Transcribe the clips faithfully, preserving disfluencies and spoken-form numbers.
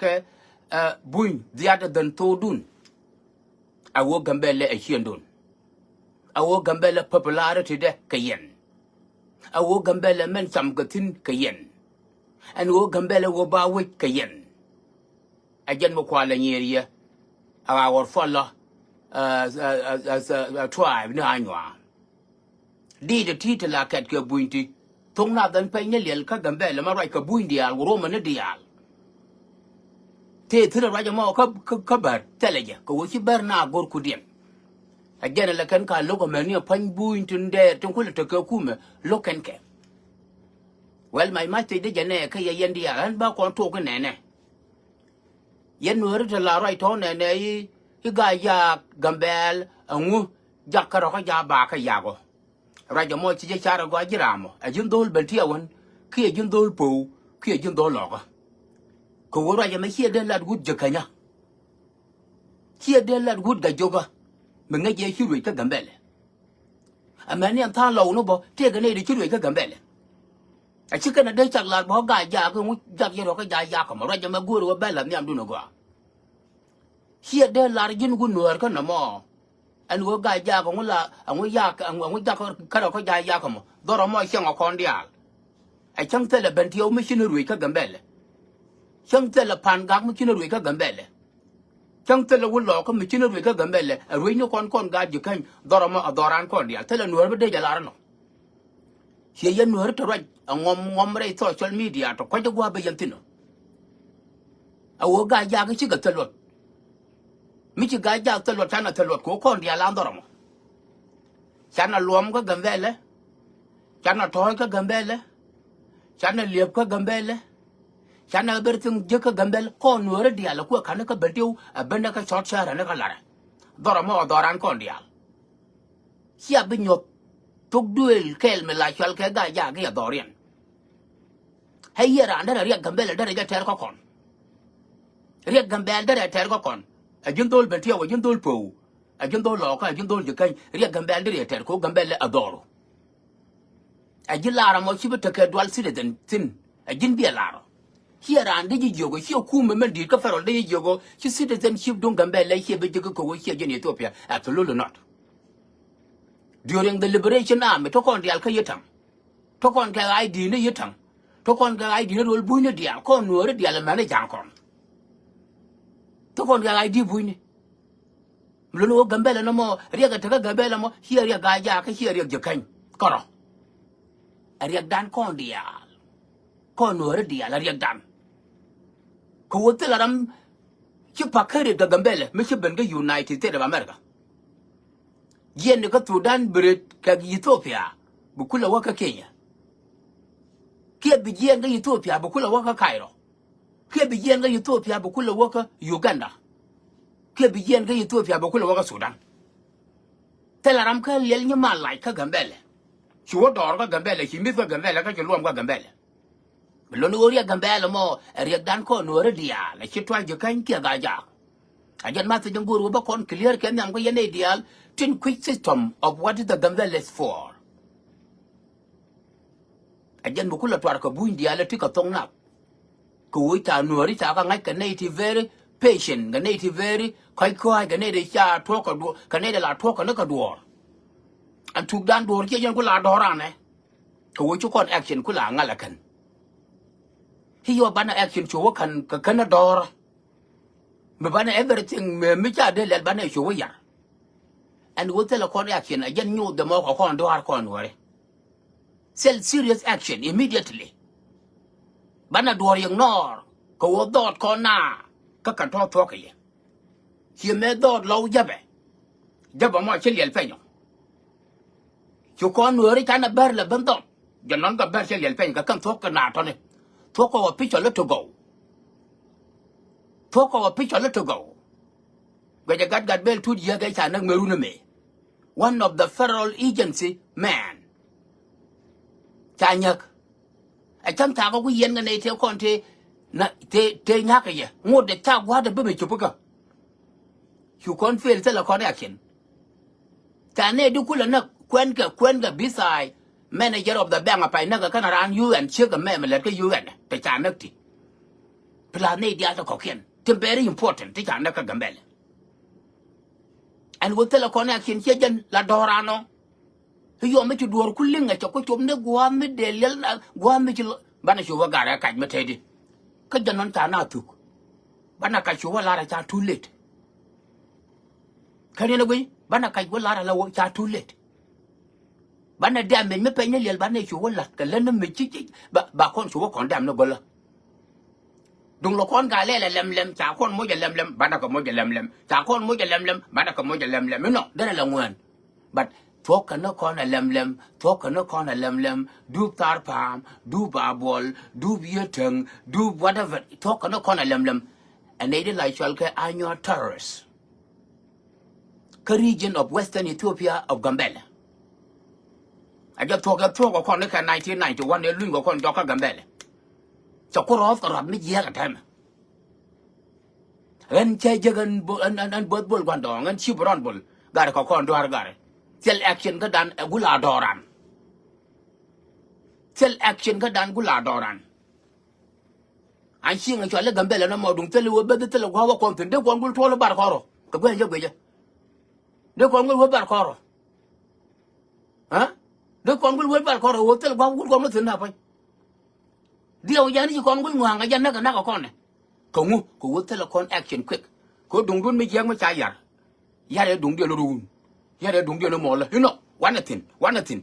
kɛ, ɛ, buny dhiatdä dhän thokdun. A ɣöö Gambɛlɛ ɛ ciëŋdun. A ɣöö Gambɛlɛ popularity dɛ kɛ yɛn. A ɣöö Gambɛlɛ mɛn cam kɛ thi̱n kɛ yɛn. Ɛn ɣöö Gambɛlɛ ɣöö ba wec kɛ yɛn. Ɛ jɛn mi kualɛ nyier yɛ. A ɣaawär fɔlɔ, ɛ, ɛ, ɛ, ɛ, ɛ, tribe ni anyuaa. Di̱i̱t ɛ ti̱i̱t ti la kɛt kɛ buny ti. Thok nath ɛn pɛny ni liɛl kä Gambɛlɛ ma ruac kɛ buny diaal, wä ruɔmɛ ni diaal. Tëë thi̱n ɛ ruac ɛmɔ kä, kä, kä bär thilɛ jɛ kɛ ɣöö ci bär na go̱r kudiɛn. Ɛ jɛn ɛ lɛ kɛn ka lo̱k ɛmɛni ɛ pa̱ny buny tin dɛɛr tin kulɛ tekɛ kumɛ lo̱k kɛn kɛ. Well, my message dee jɛ nɛ kä yɛ yɛn diaal ɣän ba kɔn tok inɛnɛ. Yɛn Nuääri te la ruac tɔ̱ nɛnɛ i̱, i̱ Gaajaak Gambɛl ɛŋu jak kärɔ̱ kä jaak ba kä yak ɔ. Ruac ɛmɔ ci jɛ car ɛ gɔaa ji̱ raam ɔ, ɛ ji̱n dho̱o̱l Bentiɛw wän, kiɛ ji̱n dho̱o̱l Po̱o̱u, kiɛ ji̱n dho̱o̱l Lɔɔkä. Kɛ ɣöö ruac ɛmɛ ciɛ dee lat wut Jɛ Känyä. Ciɛ dee lat wut Gajokä. Mi ŋäc jɛ ci ruëc kä Gambɛlɛ. Amäni ɛn tha̱a̱ŋ lɔw ni bä tëëkɛ nɛy ti ci ruëc kä Gambɛlɛ. A ci kɛn a dee cak lar bä Gaajaak i̱ ŋu jak yɛ rɔ kä jaak yak ɛmɔ, ruac ɛmɛ go̱o̱rɛ wä bɛ la̱th nhiamdun ɛ gɔaa. Ciɛ dee lar ji̱n wut Nuäär kä nɔmɔ. Ɛn ɣöö Gaajaak ɛŋu la, ɛŋu yak, ɛŋu, ɛŋu jak kärɔ̱ kä jaak yak ɛmɔ. Dhɔr ɛmɔ cäŋ ɛ kɔn diaal. Ɛ cäŋ thilɛ Bentiɛw mi ci ni ruëc kä Gambɛlɛ. Cäŋ thilɛ Pa̱n Gak mi ci ni ruëc kä Gambɛlɛ. Cäŋ thilɛ wut Lɔɔkä mi ci ni ruëc kä Gambɛlɛ. Ɛ ruëc ni kɔn kɔn gaat Jɛ Käny, dhɔr ɛmɔ ɛ dhɔran kɔn diaal. Thilɛ Nuäär bi dee jɛ lar ɛnɔ. Ciɛ yɛn Nuääri te ruac ɛ ŋɔm ŋɔm rɛy social media tɔ kua̱c ɛ gua̱a̱p bɛ yɛn thi̱n ɔ. A ɣöö Gaajaak i̱ cikɛ thil luɔt. Mi ci Gaajaak thil luɔt, canɛ thil luɔt kɛ ɣöö kɔn diaal an dhɔr ɛmɔ. Canɛ luɔm kä Gambɛlɛ. Canɛ tɔ̱ɔ̱c kä Gambɛlɛ. Canɛ liep kä Gambɛlɛ. Canɛ everything jek kä Gambɛlɛ. Kɔn Nuääri diaal ɛ kuɛ ka̱n kä Bentiɛw ɛ ben kä cɔt cäärä ni kä larɛ. Dhɔr ɛmɔ ɛ dhɔran kɔn diaal. Cia bi nyuɔ̱th thok duëël kɛɛl mi la cual kɛ Gaajaak i̱ ɛ dhɔriɛn. Ɛ yiëë raan derɛ riɛk Gambɛlɛ derɛ jɛ tɛr kä kɔn. Riɛk Gambɛl derɛ tɛr kä kɔn. Ɛ ji̱n dho̱l Bentiɛw, ɛ ji̱n dho̱l Po̱o̱u, ɛ ji̱n dho̱l Lɔɔkä, ɛ ji̱n dho̱l Jɛ Käny. Riɛk Gambɛl derɛ tɛr kɛ ɣöö Gambɛlɛ ɛ dhɔru. Ɛ ji̱ lar ɛmɔ ci bi tekɛ dual citizen thi̱n. Ɛ ji̱n biɛ lar ɔ. Ciɛ raan dee ji̱ jiök ɔ, ciɛ kumɛ mɛn di̱i̱t kä federal dee ji̱ jiök ɔ, ci citizenship duŋ Gambɛlɛ ciɛ bi jiök kɛ ɣöö ciɛ ji̱n Ethiopia. Absolutely not. During the liberation army, te kɔn diaal kä Yitäŋ. Te kɔn kɛ I D ni Yitäŋ. Te kɔn kɛ I D ni ro̱l bunyni diaal, kɔn Nuääri diaal ɛmɛn i̱ ja̱a̱ŋ kɔn. Te kɔn kɛ I D bunyni. Mi luni ɣöö Gambɛlɛ nɔmɔ, riɛk ɛ tekä Gambɛlɛ mɔ, ciɛ riɛk Gaajaak kä ciɛ riɛk Jɛ Käny kärɔ̱. Ɛ riɛkdan kɔn diaal. Kɔn Nuääri diaal ɛ riɛkdan. Kɛ ɣöö thilɛ ram ci pa̱k kä riɛk kɛ Gambɛlɛ mi ci ben kä United States of America. Jiɛn ni kä Thudan bi ret kɛ Ethiopia, bi kulɛ wä kä Kenya. Kiɛ bi jiɛn kä Ethiopia, bi kulɛ wä kä Cairo. Kiɛ bi jiɛn kä Ethiopia, bi kulɛ wä kä Uganda. Kiɛ bi jiɛn kä Ethiopia, bi kulɛ wä kä Sudan. Thilɛ ram kä liɛl nyimaal lac kä Gambɛlɛ. Ci wä dɔɔr kä Gambɛlɛ, ci mi̱th kä Gambɛlɛ, kä ci luɔm kä Gambɛlɛ. Bi luni ɣöö riɛk Gambɛlɛ mɔ ɛ riɛkdan kɔn Nuääri diaal, ɛ ci tua̱c Jɛ Käny kiɛ Gaajaak. A jɛn message in go̱o̱r ɣöö bä kɔn clear kɛ nhiam kä yɛn nɛy diaal, tin kui̱c system of what is the Gambɛlɛ is for. A jɛn bi kulɛ tuar kɛ buny diaal ɛ ti kɛ thok nath. Kɛ ɣöö ca Nuääri ca kɛ ŋa̱c kɛ nɛy ti very patient, kɛ nɛy ti very kɔ̱a̱c kɔ̱a̱c, kɛ nɛy ti ca tuɔ̱k kɛ duɔ̱ɔ̱r, kɛ nɛy ti la tuɔ̱k kɛ ni kɛ duɔ̱ɔ̱r. Ɛn tukdan duɔ̱ɔ̱r ciɛ jɛn ku la dɔ̱ɔ̱r anɛ. Kɛ ɣöö ci kɔn action ku la ŋa̱l ɛ kän. I̱ yɔ banɛ action cu wä kän kɛ kän ɛ dɔ̱ɔ̱r. Mi banɛ everything mi, mi ca dee lɛl banɛ cu wä yar. Ɛn ɣöö thilɛ kɔn action ɛ jɛn nyuuth dɛ mɔ kɛ kɔn duaar kɔn wääri. Thil serious action immediately. Banɛ duɔ̱ɔ̱r ignore kɛ ɣöö dhɔɔt kɔn na kä kɛn tɔ̱ thuɔ̱k kɛ yɛ. Ciɛ mëë dhɔɔt lɔw jäpɛ. Jäpɛ mɔ ci liɛl pɛnyɔ. Cu kɔn Nuääri canɛ bär lɛ ben dhɔɔt. Jɛ nɔn kɛ bär cɛ liɛl pɛny kɛ kɛn thuɔ̱k kɛ na tɔ̱ni. Thuɔ̱k kɛ wä picɔl i̱ ti gɔw. Thuɔ̱k kɛ wä picɔl i̱ ti gɔw. Guɛcɛ gat gat bel tut yiäk ɛ ca näk mëë run ɛmɛ. One of the federal agency man. Ca nyäk. Ɛ cäŋ thakä ku yɛn kɛ nɛy tëë kɔn tëë na tëë tëë nyakɛ yɛ ŋot dɛ ca gua̱a̱tdɛ bi mi cop kä. Cu kɔn fail thilɛ kɔn action. Ca nɛy di kulɛ näk kuɛnkɛ kuɛnkɛ bi thaay manager of the bank a pay näk ɛ kɛn a raan U N ciek ɛ mɛmɛ lɛt kä U N te ca näk ti. Plan nɛy diaal ti kɔ̱kiɛn ti very important ti ca näk kä Gambɛlɛ. Ɛn wä thilɛ kɔn action ciɛ jɛn la dɔɔran ɔ. I̱ yɔm mi ci duɔ̱ɔ̱r ku liŋ ɛ cɛ ku cop ni gua̱a̱th mi dee liɛl na gua̱a̱th mi ci lɔ banɛ cop ɛ garɛ kac mi tɛtdi. Kä jɛn nɔn ca na thuk. Banɛ kac cop ɛ lar ɛ ca too late. Kä riɛn ɛ guiy banɛ kac wä lar ɛ la wä ca too late. Banɛ dɛm mec mi pɛny ni liɛl banɛ cu wä la̱t kɛ lät ni mec ci ci ba ba kɔn cu wä kɔn dɛm ni gɔlä. Duŋ lɔ kɔn gaa lɛl ɛ lɛm lɛm ca kɔn moc ɛ lɛm lɛm banɛ kɛ moc ɛ lɛm lɛm ca kɔn moc ɛ lɛm lɛm banɛ kɛ moc ɛ lɛm lɛm inɔ derɛ lɛ ŋuɛn. But thuɔ̱k kɛ ni kɔn ɛ lɛm lɛm thuɔ̱k kɛ ni kɔn ɛ lɛm lɛm dup thar pa̱a̱m dup a buɔl dup yiee täŋ dup whatever thuɔ̱k kɛ ni kɔn ɛ lɛm lɛm. Ɛ nɛy di la cɔal kɛ Anyuak terrorist. Kä region of Western Ethiopia of Gambela. A jɛ thuɔ̱k ɛ thuɔ̱k ɛ kɔn ni kɛ nineteen ninety one ɛ luny kɛ kɔn jɔk kä Gambela. Cɛ ku rɔɔth kɛ rɔ̱a̱th mi jiɛɛk ɛ tɛmɛ. Ɣän cɛ jek ɣän bo- ɣän ɣän ɣän bo̱th bol gua̱ndɔɔŋ ɣän ci bi rɔn bol. Garɛ kɛ kɔn dua̱r garɛ. Thil action kä dan ɛ gula dɔɔran. Thil action kä dan gula dɔɔran. An cieŋ a cɔal i̱ Gambɛlɛ nɔmɔ duŋ thilɛ wee beth thilɛ gua̱a̱th wä kɔn thi̱n dee kɔn gul tuɔl i̱ bar kɔrɔ kɛ guiɛn jɛ guiɛcä. Dee kɔn gul wee bar kɔrɔ. Aa dee kɔn gul wee bar kɔrɔ wee thilɛ gua̱a̱th wä gul kɔn wä thi̱n na pa̱ny. Diɛw jani ci kɔn gul ŋua̱a̱ŋ a jɛ näk a näk a kɔnɛ. Kɛ ŋu kɛ wee thilɛ kɔn action quick. Kɛ wee duŋdun mi jiɛk mi ca yar. Yar ɛ duŋdiɛn ni ruun. Yar ɛ duŋdiɛn ni mɔlä inɔ wanɛ thi̱n wanɛ thi̱n.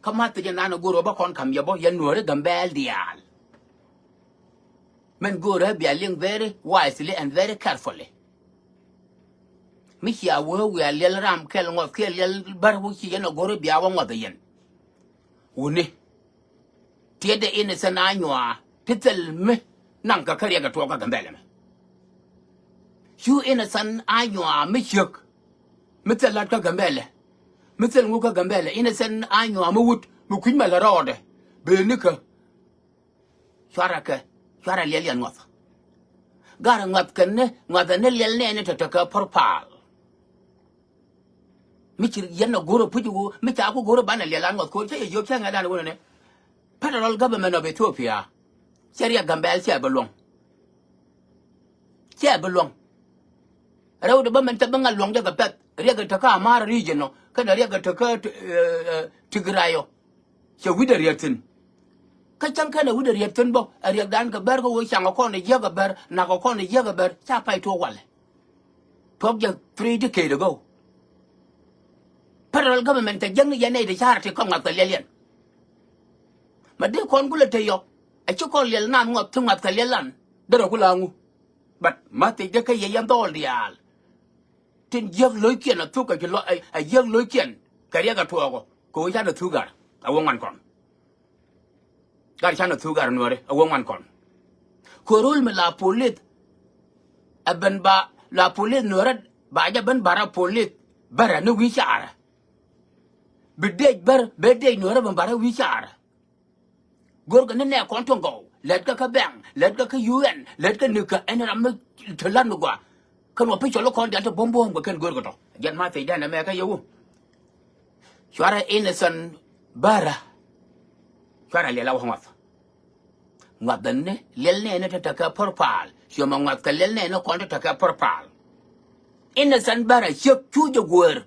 Kä ma thiec ɛnan ɛ go̱o̱r ɣä bä kɔn ka̱m yɛ bä yɛn nuääri Gambɛl diaal. Mɛn go̱o̱r ɣä bia liŋ very wisely and very carefully. Mi cia wee wiaa liɛl ram kɛl ŋɔth kiɛ liɛl bär wä ci yɛn ɛ go̱o̱r ɣä bia wä ŋɔth ɛ yɛn. Wuni. Tiɛtdɛ innocent Anyuaa ti thil mi naŋ kɛ kä riɛk kɛ tuɔɔk kä Gambɛlɛ mɛ. Cu innocent Anyuaa mi ciek mi thil la̱t kä Gambɛlɛ. Mi thil ŋuk kä Gambɛlɛ innocent Anyuaa mi wut mi kui̱c mɛ lɛ rɔɔdɛ. Bee nikä. Cuarɛ kɛ cuarɛ liɛl yɛn ŋuath. Garɛ ŋuath kɛn ni ŋuath ɛn ni liɛl nɛɛni tɔ̱tɔ̱ kɛ purpal. Mi ci yɛn a go̱r a puc wu mi ca ku go̱r a banɛ liɛl an ŋuɔth ko̱r cä yɛ jiök cä ŋɛ dan wunɛ ni. Federal government of Ethiopia. Cɛ riɛk Gambɛl cɛ bi luɔ̱ŋ. Cɛ bi luɔ̱ŋ. Rɛw di bä mɛn cɛ bi ŋa̱ luɔ̱ŋ jɛ kɛ pɛth riɛk kɛ tekä Amara region ɔ kɛnɛ riɛk kɛ tekä Tigray ɔ. Cɛ wi̱cdɛ riɛt thi̱n. Kä cäŋ kɛn ɛ wi̱cdɛ riɛt thi̱n bä ɛ riɛkdan kɛ bär kä wee caŋ ɛ kɔn ɛ jiäk ɛ bär nak ɛ kɔn ɛ jiäk ɛ bär ca pay tuɔɔk walɛ. Tuɔɔk jɛ three decade ago. Federal government cɛ jiäkni yɛn nɛy ti ca̱r ti kɔn ŋa̱th kɛ liɛl yɛn. Ma dee kɔn kulɛ te yɔ ɛ ci kɔn liɛl naath ŋuɔth ti ŋa̱th kɛ liɛl lan derɛ kula ŋu. But ma thiecdä kä yɛ yɛn dhɔɔl diaal. Tin jiäk lo̱ckiɛn a thuk kɛ ci lɔ a jiäk lo̱ckiɛn kɛ riɛk a tuɔɔkɔ kɛ wee canɛ thuk gar a wä ŋuan kɔn. Gar canɛ thuk gar nuɔri a wä ŋuan kɔn. Kɛ rol mi la polith. Ɛ ben ba la polith nuɔrä ba jɛ ben bara polith bärä ni wi̱i̱ carä. Bi dec bär ben dec nuɔrä ben bara wi̱i̱ carä. Go̱rkɛ ni nɛ kɔn tuɔ̱ŋ gɔw lɛtkɛ kä bɛŋ lɛtkɛ kä U N lɛtkɛ nikä ɛn ram mi te la̱t mi gɔaa. Kɛn wä pi cɔl kɔn dial te buɔ̱m buɔ̱m kɛ kɛn go̱rkɛ tɔ jɛn ma thiecdan ɛmɛ kä yɛ wä. Cuarɛ innocent bärä. Cuarɛ liɛl a wä ŋuath. Ŋuath ɛn ni liɛl nɛɛni te tekɛ purpal. Ciömɛ ŋuath kɛ liɛl nɛɛni kɔn te tekɛ purpal. Innocent bärä ciek cu jɛ guäär.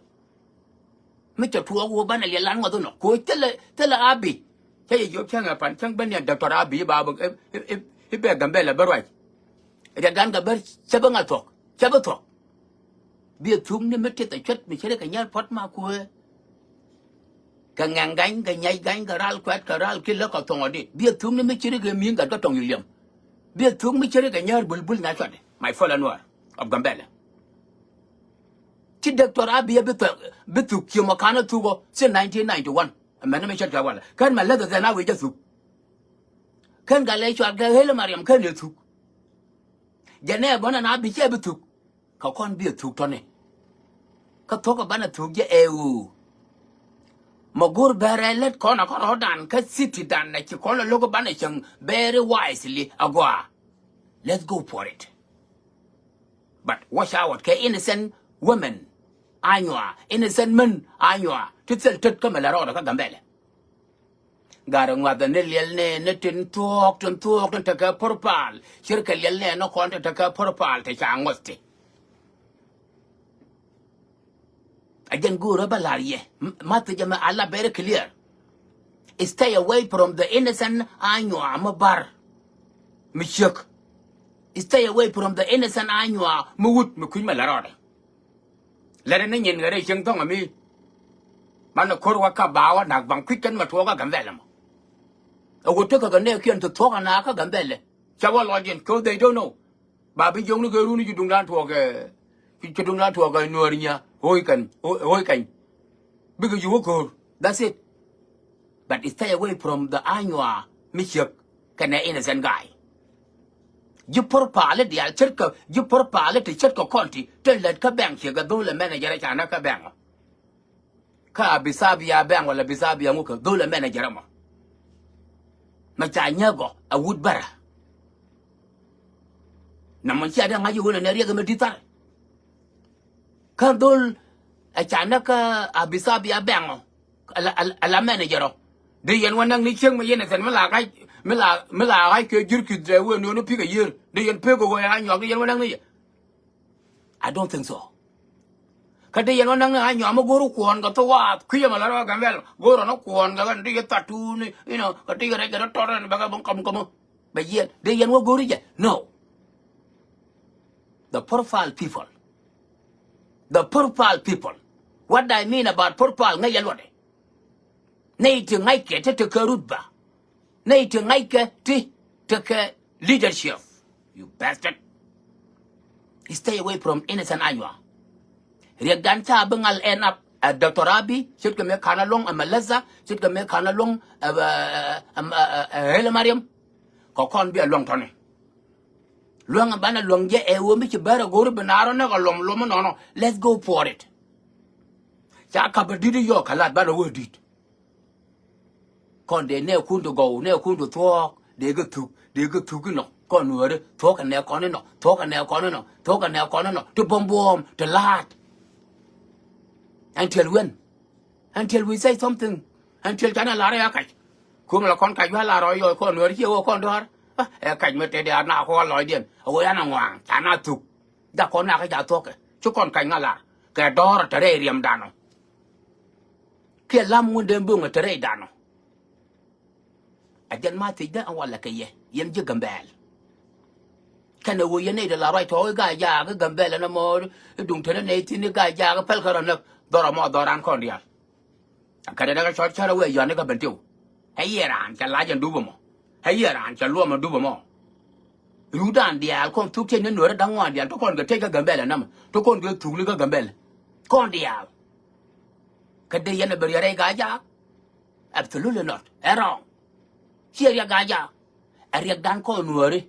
Mi cɛ tuɔɔk wä banɛ liɛl lan ŋuɔth inɔ koc thilɛ thilɛ Abiy. Cä yɛ jiɔp cäŋ ɛ pan cäŋ ben yɛn Doctor Abiy ba bä i̱ bɛ Gambɛlɛ bä ruac. Riɛkdan kɛ bär cä bi ŋa̱ thuɔ̱k cä bi thuɔ̱k. Biɛ thuk ni mi tith ɛ cuɛt mi ci ri kɛ nyär puɔ̱t ma kuëë. Kɛ ŋɛŋ gany kɛ nyɛc gany kɛ ral kuɛt kɛ ral ki lä kɛ thɔŋ ɔ dit biɛ thuk ni mi ci ri kɛ mi̱i̱ŋ gat kä tɔŋ yi liɛm. Biɛ thuk mi ci ri kɛ nyär bulbul nya cuɛt my fellow Nuer of Gambɛlɛ. Ci Doctor Abiy bi thuk bi thuk ciömɔ ka̱n a thuk ɔ since nineteen ninety one. Mɛn ni mi ce̱tkɛ walɛ kɛn mɛ läth ɛ thɛn a wi̱c jɛ thuk. Kɛn gat lɛ cual kɛ Ɣel Mariam kɛn ɛ thuk. Jɛ nɛ bɔn ɛn a bi cɛ bi thuk. Kɛ kɔn bi ɛ thuk tɔni. Kä thuɔ̱k ɛ banɛ thuk jɛ ɛ ɣöö mɛ go̱r bɛrɛ lät kɔn ɛ kɔn rɔ̱dan kä city dan ɛ ci kɔn lɛ lo̱k ɛ banɛ cäŋ very wisely agɔaa. Let's go for it. But watch out kɛ innocent women Anyuaa innocent men Anyuaa ti thil tet kä mɛ lɛ rɔɔdɛ kä Gambɛlɛ. Gat ɛ ŋuath ɛ ni liɛl nɛ ni tin thuɔɔk, tin thuɔɔk tin tekɛ purpal. Cirkɛ liɛl nɛ ni kɔn tin tekɛ purpal ti ca ŋuɔth ti. A jɛn go̱o̱rä bä la̱r yɛ. M-, message mɛ a la very clear. Stay away from the innocent anyuaa mi bar, mi ciek. Stay away from the innocent anyuaa mi wut mi kui̱ny mɛ la rɔɔdɛ. Lɛrɛ ni nyin ɣɛrɛ cieŋ thɔŋ ami. Banɛ ko̱r wä ka ba wä nak baŋ kui̱c kɛn mɛ tuɔɔk a Gambɛlɛ mɔ. A wä tekɛ kɛ nɛɛkiɛn ti thuɔ̱k a na kä Gambɛlɛ. Ca wä lɔc yɛn, 'cause they don't know. Ba bi jiɔkni kɛ runi ci duŋdan tuɔɔk ɛ, ci, ci duŋdan tuɔɔk ɛ nuɔɔr nya. Ɣöö kɛn, ɣöö, ɣöö kɛn. Bikɛ ji̱ wä ko̱r. That's it. But stay away from the anyuaa mi ciek kɛnɛ innocent guy. Ji̱ purpal i̱ diaal ce̱tkɛ, ji̱ purpal i̱ ti ce̱tkɛ kɔn ti, ti lät kä bɛŋ ciek ɛ dhol ɛ manager ɛ ca näk kä bɛŋ ɔ. Kä a bi thaap ya bɛŋ wala bi thaap ya ŋukɛ dhol ɛ manager ɛ mɔ. Mɛ ca nyäk ɔ a wut bärä. Nɔmɔ cia dee ŋa̱c i̱ ɣöö nɛ riɛk ɛmɛ di̱t thar. Kä dhol ɛ ca näk kä a bi thaap ya bɛŋ ɔ. Ala, ala, ala manager ɔ. Dee yɛn wä näk ni cieŋ mi yɛn ɛ thɛn mi la ŋa̱c, mi la, mi la ŋa̱c kɛ jur ki̱th dee wee nuɔ̱ɔ̱ni pi̱k a yiër. Dee yɛn pek ɛ ɣöö ɛ ɣa̱c nyɔak dee yɛn wä näk ni yɛ. I don't think so. Kä dee yɛn wä näk ni ɣa̱c nyɔak mi go̱o̱r kuɔ̱ɔ̱n kɛ thok waath kui̱c ɛmɛ la rɔ Gambɛl. Go̱o̱r ɔn kuɔ̱ɔ̱n kɛ ɣän dee yɛ thattuni, you know, kɛ dee yɛ rɛc kɛ rɔ tɔt ɛn bɛ kɛ bä kɔm kɔm. Bɛ yɛn, dee yɛn wä go̱o̱ri jɛ. No. The profile people. The profile people. What do I mean about profile? Ŋäc yɛ luɔtdɛ. Nɛy ti ŋa̱ckɛ ti tekɛ rutba. Nɛy ti ŋa̱ckɛ ti tekɛ leadership. You bastard. Stay away from innocent anyuaa. Riɛkdan ca bi ŋal ɛn ap ɛ Doctor Abiy, ce̱tkɛ mëë ka̱n a luɔ̱ŋ ɛ Malesa, ce̱tkɛ mëë ka̱n a luɔ̱ŋ ɛ, ɛ, ɛ, ɛ, ɛ, ɛ Haile Mariam. Kɛ kɔn bi a luɔ̱ŋ tɔ̱ni. Luäŋ ɛ banɛ luäŋ jɛ ɛ ɣöö mi ci bär a go̱o̱ri bi naar ɔ näk a luɔm luɔm inɔnɔ. Let's go for it. Ca kap a di̱t i̱ yɔɔk kɛ lat banɛ wä di̱t. Kɔn dee nɛɛkun ti gɔw, nɛɛkun ti thuɔ̱ɔ̱k, dee kɛ thuk, dee kɛ thuk inɔ. Kɔn nuääri thuɔ̱ɔ̱k kɛ nɛɛkɔn inɔ, thuɔ̱ɔ̱k kɛ nɛɛkɔn inɔ, thuɔ̱ɔ̱k kɛ nɛɛkɔn inɔ. Ti buɔ̱m buɔ̱ɔ̱m, ti la̱a̱t. Until when? Until we say something. Until canɛ la̱r ɛ kac. Kuŋ la kɔn kac wi̱i̱ a la̱r ɔ yɔɔc kɔn nuääri ciɛ wä kɔn dɔ̱r. Ah, ɛ kac mi tëëdɛ a na kɔn lɔcdiɛn. A wä yan a ŋɔaŋ, ca na thuk. Jakɔ nakä ca thuɔ̱kɛ. Ci kɔn kac ŋa lar kɛ dɔ̱ɔ̱r te rɛy riɛmdan ɔ. Kiɛ lam ŋun den bo̱ŋ te rɛydan ɔ. A jɛn ma thiecdä ɛn walɛ kɛ yɛ, yɛn ji̱ Gambɛl. Kɛnɛ ɣöö yɛn nɛy te la ruac tɔ̱ i̱ Gaajaak i̱ Gambɛl ɛn ɛmɔ i̱ duŋ te ni nɛy thi̱n i̱ Gaajaak i̱ pälkɛ rɔ näk, dhɔrɔ mɔ dhɔran kɔn diaal. Kä dee dee kɛ cɔl cär ɛ wee yɔ̱a̱n ni kä ben tiw. Ɛ yiëë raan cɛ lac ɛn dup ɛmɔ. Ɛ yiëë raan cɛ luɔm ɛn dup ɛmɔ. Yutdan diaal kɔn thuk tiec ni nuɔ̱ɔ̱rä da̱ŋ ŋuan diaal ti kɔn kɛ tiec kä Gambɛl ɛnämɛ. Ti kɔn kɛ thuk ni kä Gambɛl. Kɔn diaal. Kä dee yɛn ɛ bi riɛk rɛy Gaajaak. Absolutely not. Ɛ wrong. Ciɛ riɛk Gaajaak. Ɛ riɛkdan kɔn nuɔ̱ɔ̱ri.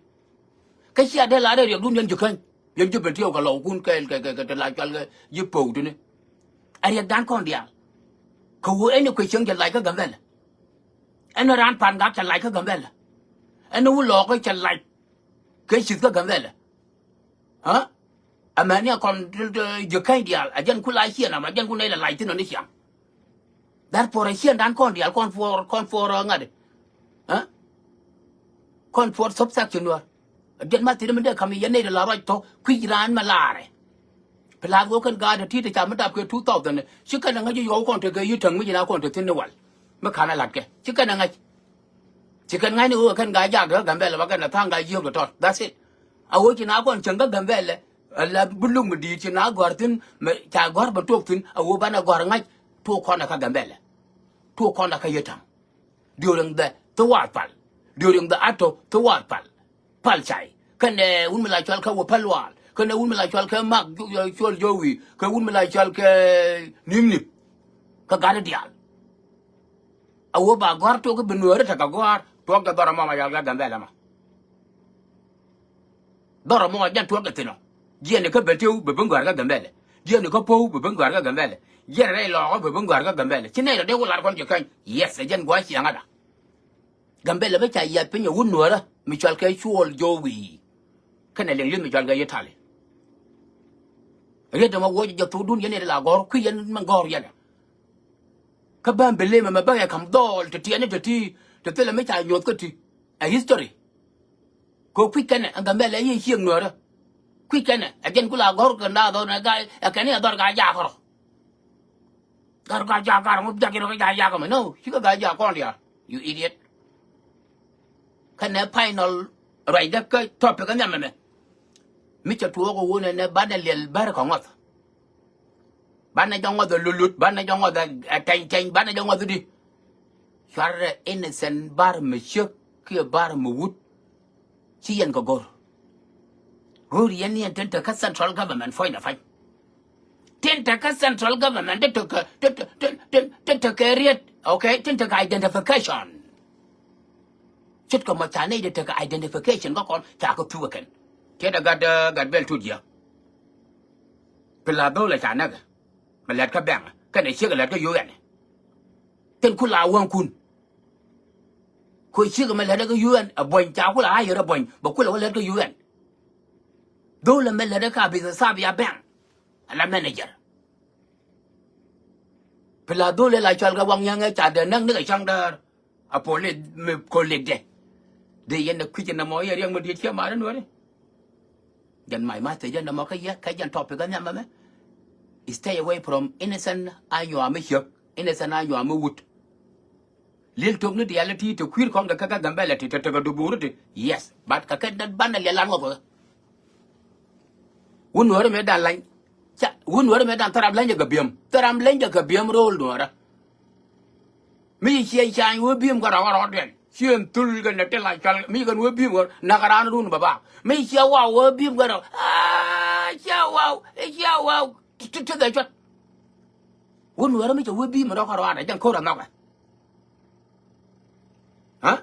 Kä cia dee la dee riɛkdun yɛn ji̱ käny. Yɛn ji̱ ben tiɛw kɛ lɔwkun kɛ, kɛ, kɛ, kɛ te la cual kɛ ji̱ po̱w tini. Ɛ riɛkdan kɔn diaal. Kɛ ɣöö ɛn i̱ kuec cieŋ cɛ lac kä Gambɛl. Ɛn i̱ raan pa̱n gak cɛ lac kä Gambɛl. Ɛn i̱ wulɔɔkä cɛ lac kɛ cith kä Gambɛl. Ɛ? Amäni a kɔn ji̱ käny diaal a jɛn ku la ciɛn ama jɛn ku nɛy la lac thin ɔ ni ciaŋ. Therefore a ciɛndan kɔn diaal kɔn for, kɔn for ŋa̱t. Ɛ? Kɔn for subsection wä. A jɛn ma thiri mi dee kam yɛ nɛy de la ruac tɔ kui̱c raan mɛ laarɛ. Pi lath wä kɛn gaat ti ti ca mi dap kɛ two thousand. Ci kɛn a ŋäc yɔw kɔn te kɛ yi täŋ mi jin a kɔn te thin ni wal. Mi ka̱n a la̱t kɛ ci kɛn a ŋäc. Ci kɛn ŋa̱cni ɣöö kɛn Gaajaak kä Gambɛlɛ ba kɛn a tha̱a̱ŋ Gaajiök tɔ̱tɔ̱. That's it. A ɣöö ci na kɔn cieŋ kä Gambɛlɛ, ala bi luk mi di̱i̱t ci na gɔ̱a̱r thi̱n, mɛ ca gɔ̱a̱r bɛ tuɔɔk thi̱n, a ɣöö banɛ gɔ̱a̱r ŋa̱c tuɔɔk kɔn ɛ kä Gambɛlɛ. Tuɔɔk kɔn ɛ kä Yetaŋ. During the Thuwath Pal. During the Ato Thuwath Pal. Pal Cay. Kɛnɛ wun mi la cɔal kɛ wä Pal Lual. Kɛnɛ wun mi la cɔal kɛ Mak, Cuɔl Jowi. Kɛ wun mi la cɔal kɛ Nip Nip. Kä gatdä diaal. A wä ba gɔ̱a̱r tuɔk i̱ bi nuääri tekɛ gɔ̱a̱r tuɔk jɛ dhɔr ɛmɔ ma yɔal kɛ Gambɛlɛ ma. Dhɔr ɛmɔ jɛn tuɔk jɛ thi̱n ɔ. Jiɛn i̱ kä Bentiu bi ben gɔ̱a̱r kɛ Gambɛlɛ. Jiɛn i̱ kä Po̱w bi ben gɔ̱a̱r kɛ Gambɛlɛ. Jiɛn rɛy lɔɔkä bi ben gɔ̱a̱r kɛ Gambɛlɛ. Ci nɛy rɔ dee wä lar kɔn ji̱ käny. Yes, ɛ jɛn gua̱a̱c ciaŋäda. Gambɛlɛ mi ca yiath piny ɛ wut nuäärä mi cɔal kɛ Cuɔl Jowi. Kɛnɛ liŋ li̱th mi cɔal kɛ Itali. Riet ɛmɔ wuɔc jɛ thokdun yɛn i̱ la gɔ̱r kui̱ yɛn mɛ gɔ̱r yɛn ɛ. Kä bä blame mɛ bä kɛ ka̱m dhɔɔl ti tiɛni ti ti ti thilɛ mi ca nyoth kä ti. Ɛ history. Kɛ kui̱ kɛnɛ ɛn Gambɛla i̱ ciek Nuäärä. Kui̱ kɛnɛ ɛ jɛn ku la gɔ̱r kɛ naath ɣän ɛ gaa ɛ kɛn i̱ ɛ dhɔr Gaa-jaak kärɔ. Gat Gaa-jaak gat ŋu jak irɔ kä Gaa-jaak mɛ. No, cikɛ Gaa-jaak kɔn diaal. You idiot. Kɛnɛ final ruacdä kä topic kä nhiam ɛmɛ. Mi cɛ tuɔɔk ɛ wun ɛnɛ banɛ liɛl bär kɛ ŋɔth. Banɛ jɛ ŋɔth ɛ lulut, banɛ jɛ ŋɔth ɛ tɛny tɛny, banɛ jɛ ŋɔth di. Cuarɛ innocent bar mi ciek kiɛ bar mi wut. Ci yɛn kɛ go̱r. Go̱r yɛn ni yɛn tin te kä central government puɔ̱nydɛ pa̱ny. Tin te kä central government ti te kɛ, ti te, ti, ti, ti te kɛ riet, okay? Tin te kɛ identification. Ce̱tkɛ mɔ ca nɛy ti te kɛ identification kä kɔn ca kɛ thuk ɛ kɛn. Tiɛt ɛ gat, eh, gat bɛl tut jiäk. Pi la dhol ɛ ca näk ɛ. Mɛ lɛt kä bɛŋ kɛnɛ ciek ɛ lɛt kä U N. Tin ku la wäŋkun. Ku ciek mɛ lɛt kä U N ɛ buɔ̱ny ca ku la a yɛr ɛ buɔ̱ny bɛ ku la wä lɛt kä U N. Dhol ɛmɛ lɛt kä a bi thap ya bɛŋ. Ala manager. Pi la dhol ɛ la cɔal kɛ waŋ yɛŋɛ ca dee näk ni kɛ ca̱ŋ däär. A police mi colleague dɛ. Dee yɛn ɛ kui̱c ɛn ɛmɔ yɛ riɛk mi diet ciɛ ma̱a̱r ɛn weri. Jɛn my message jɛn ɛmɔ kä yɛ kä jɛn topic kä nhiam ɛmɛ. Stay away from innocent anyuam mi ciek, innocent anyuam mi wut. Lil tok ni diaal ti te kui̱r kɔn kɛ kä kä Gambɛla ti te tekɛ dubuuri ti. Yes, but kɛ kɛ banɛ liɛl lan wä kɛ. Wun Nuäärä mëë dan lany. Ca, wun Nuäärä mëë dan thäram lany jɛ kɛ biɛm. Thäram lany jɛ kɛ biɛm ro̱o̱l Nuäärä. Mi ci ciɛ cany wee biɛm kɛ rɔk rɔk duɛn. Ciɛ thul kɛ nɛ ti la cual. Mi kɛn wee biɛm kɛ nak raan run bɛ bak. Mi ciɛ waw wee biɛm kɛ rɔk. Aa, ciɛ waw, ciɛ waw. Ti, ti, ti dhɛ cuat. Wun Nuäärä mi cɛ wee biɛm rɔk kɛ rɔk rɔk jɛn ko̱r rɔk nhɔkɛ. Aa?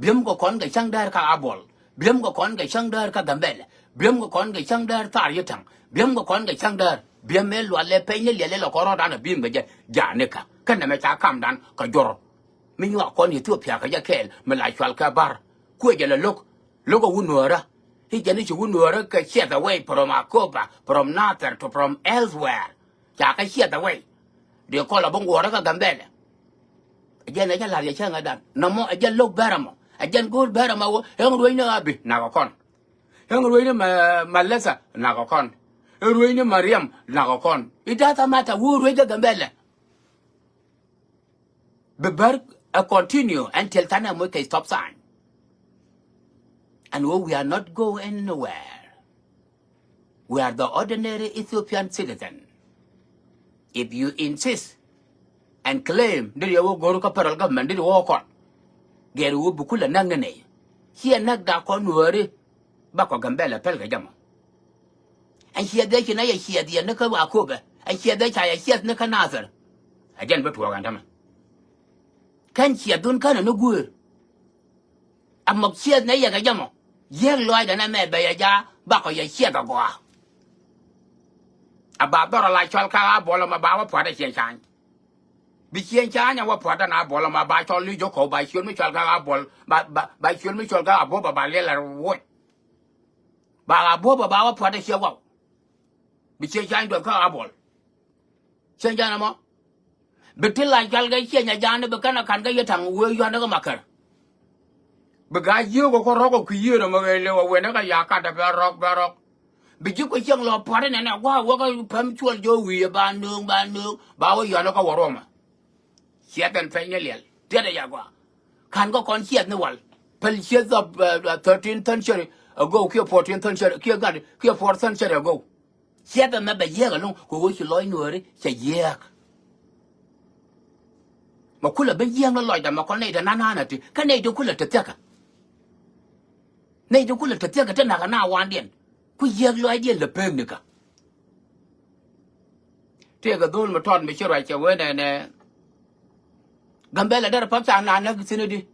Biɛm kɛ kɔn kɛ cäŋ däär kä Abuɔl. Biɛm kɛ kɔn kɛ cäŋ däär kä Gambɛlɛ. Biɛm kɛ kɔn kɛ cäŋ däär thar yi ta̱ŋ. Biɛm kɛ kɔn kɛ cäŋ däär. Biɛm mëë lualɛ peny ni liɛlɛ lɛ kɔn rɔɔdan a bi̱i̱m kɛ jɛ. Ja̱a̱n ni kä. Kä nɛmɛ ca kamdan kɛ jɔr. Mi nyuak kɔn Ethiopia kɛ jɛ kɛɛl. Mi la cual kɛ bar. Kuɛ jɛ lɛ lo̱k. Lo̱k a wun Nuäärä. I̱ jɛn i̱ ci wun Nuäärä kɛ ciɛth away from Akoba, from Nasir to from elsewhere. Ca kɛ ciɛth away. Dee kɔl a bi ŋuɔrä kä Gambɛlɛ. Ɛ jɛn ɛ jɛ la̱r yɛ cäŋ ɛ dan. Nɔmɔ ɛ jɛn lo̱k bɛr ɛmɔ. Ɛ jɛn go̱o̱r bɛr ɛmɔ wä. Ɛŋ ruecni Abi nakɛ kɔn. Ɛŋ ruecni ma, ma Lesa nakɛ kɔn. Ɛŋ ruecni ma Riɛm nakɛ kɔn. It doesn't matter who ruec kä Gambɛlɛ. Bi bär ɛ continue until thanɛ moc kɛ stop sign. And we, we are not go anywhere. We are the ordinary Ethiopian citizen. If you insist and claim diri yɛ wä go̱r kä federal government diri wä kɔn. Gɛri wä bukula näk ni nɛy. Ciɛ näk da kɔn Nuääri. Bakɔ Gambɛlɛ pɛl kɛ jɛ mɔ. Ɛn ciɛth dee ci nɛ yɛ ciɛth yɛ ni kä Akobɛ. Ɛn ciɛth dee ca yɛ ciɛth ni kä Nathir. Ɛ jɛn bi tuɔɔk ɛn tämɛ. Kɛn ciɛth dhun känɛ ni guëër. A mɔk ciɛth nɛ yɛ kɛ jɛ mɔ. Yiëëk lɔaacdɛ nɛ mɛ bɛ yɛ jaak bakɔ yɛ ciɛth agɔaa. A ba dhɔr a la cɔl kä Abuɔl ɛmɔ ba wä pua̱t ɛ ciɛ ca̱ny. Bi cieŋ ca nyɛ wä puɔ̱t ɛn Abuɔl ɛmɔ ba cɔl ni jɔk kɔw ba ciöl mi cɔl kä Abuɔl ba, ba, ba ciöl mi cɔl kä Abuɔl ba, ba liɛl ɛ woc. Ba Abuɔl ba, ba wä puɔ̱t ɛ ciɛ waw. Bi cieŋ ca nyɛ duɔth kä Abuɔl. Cieŋ ca nyɛ mɔ. Bi ti la cɔl kɛ cieŋ a ja̱a̱n bi kɛn a ka̱n kä yɛ ta̱ŋ wee yuan kä Makär. Bi ga̱a̱c yio̱o̱k ɛ kɔ rɔ̱k ɛ kui̱ yiëër ɛmɔ ɣɛɛ lëw ɛ wen ɛ kɛ ya̱a̱ kat ɛ bɛ rɔ̱k bɛ rɔ̱k. Bi ji̱ kui̱ cieŋ lɔ pua̱t inɛnɛ gua̱a̱ wä kä päm cuɔl jɔ̱ɔ̱k wi̱i̱ ɛ ba nööŋ ba nööŋ ba wä yɔ̱a̱n kä wä ruɔmɛ. Ciɛth ɛn pɛny ni liɛl tiɛt ɛ ya gua̱a̱. Ka̱n kä kɔn ciɛth ni wal päl ciɛth dhɔp, eh, thirteen century ago kiɛ fourteen century kiɛ gat kiɛ four century ago. Ciɛth ɛmɛ bɛ yiëëk ɛlɔ̱ŋ kɛ ɣöö ci lɔc Nuääri cɛ yiëëk. Mɛ kulɛ ben jiääk ni lɔcdä mɛ kɔn nɛy te na̱n na̱a̱n ati kä nɛy te kulɛ te thiäkä. Nɛy te kulɛ te thiäkä te na̱kä na wandiɛn ku yiääk lɔcdiɛn lɛ pek nikä. Tëëkɛ dho̱o̱l mi tɔt mi ci ruac cɛ wen ɛnɛ. Gambɛlɛ derɛ pa̱p ca naan näk thi̱n i̱di.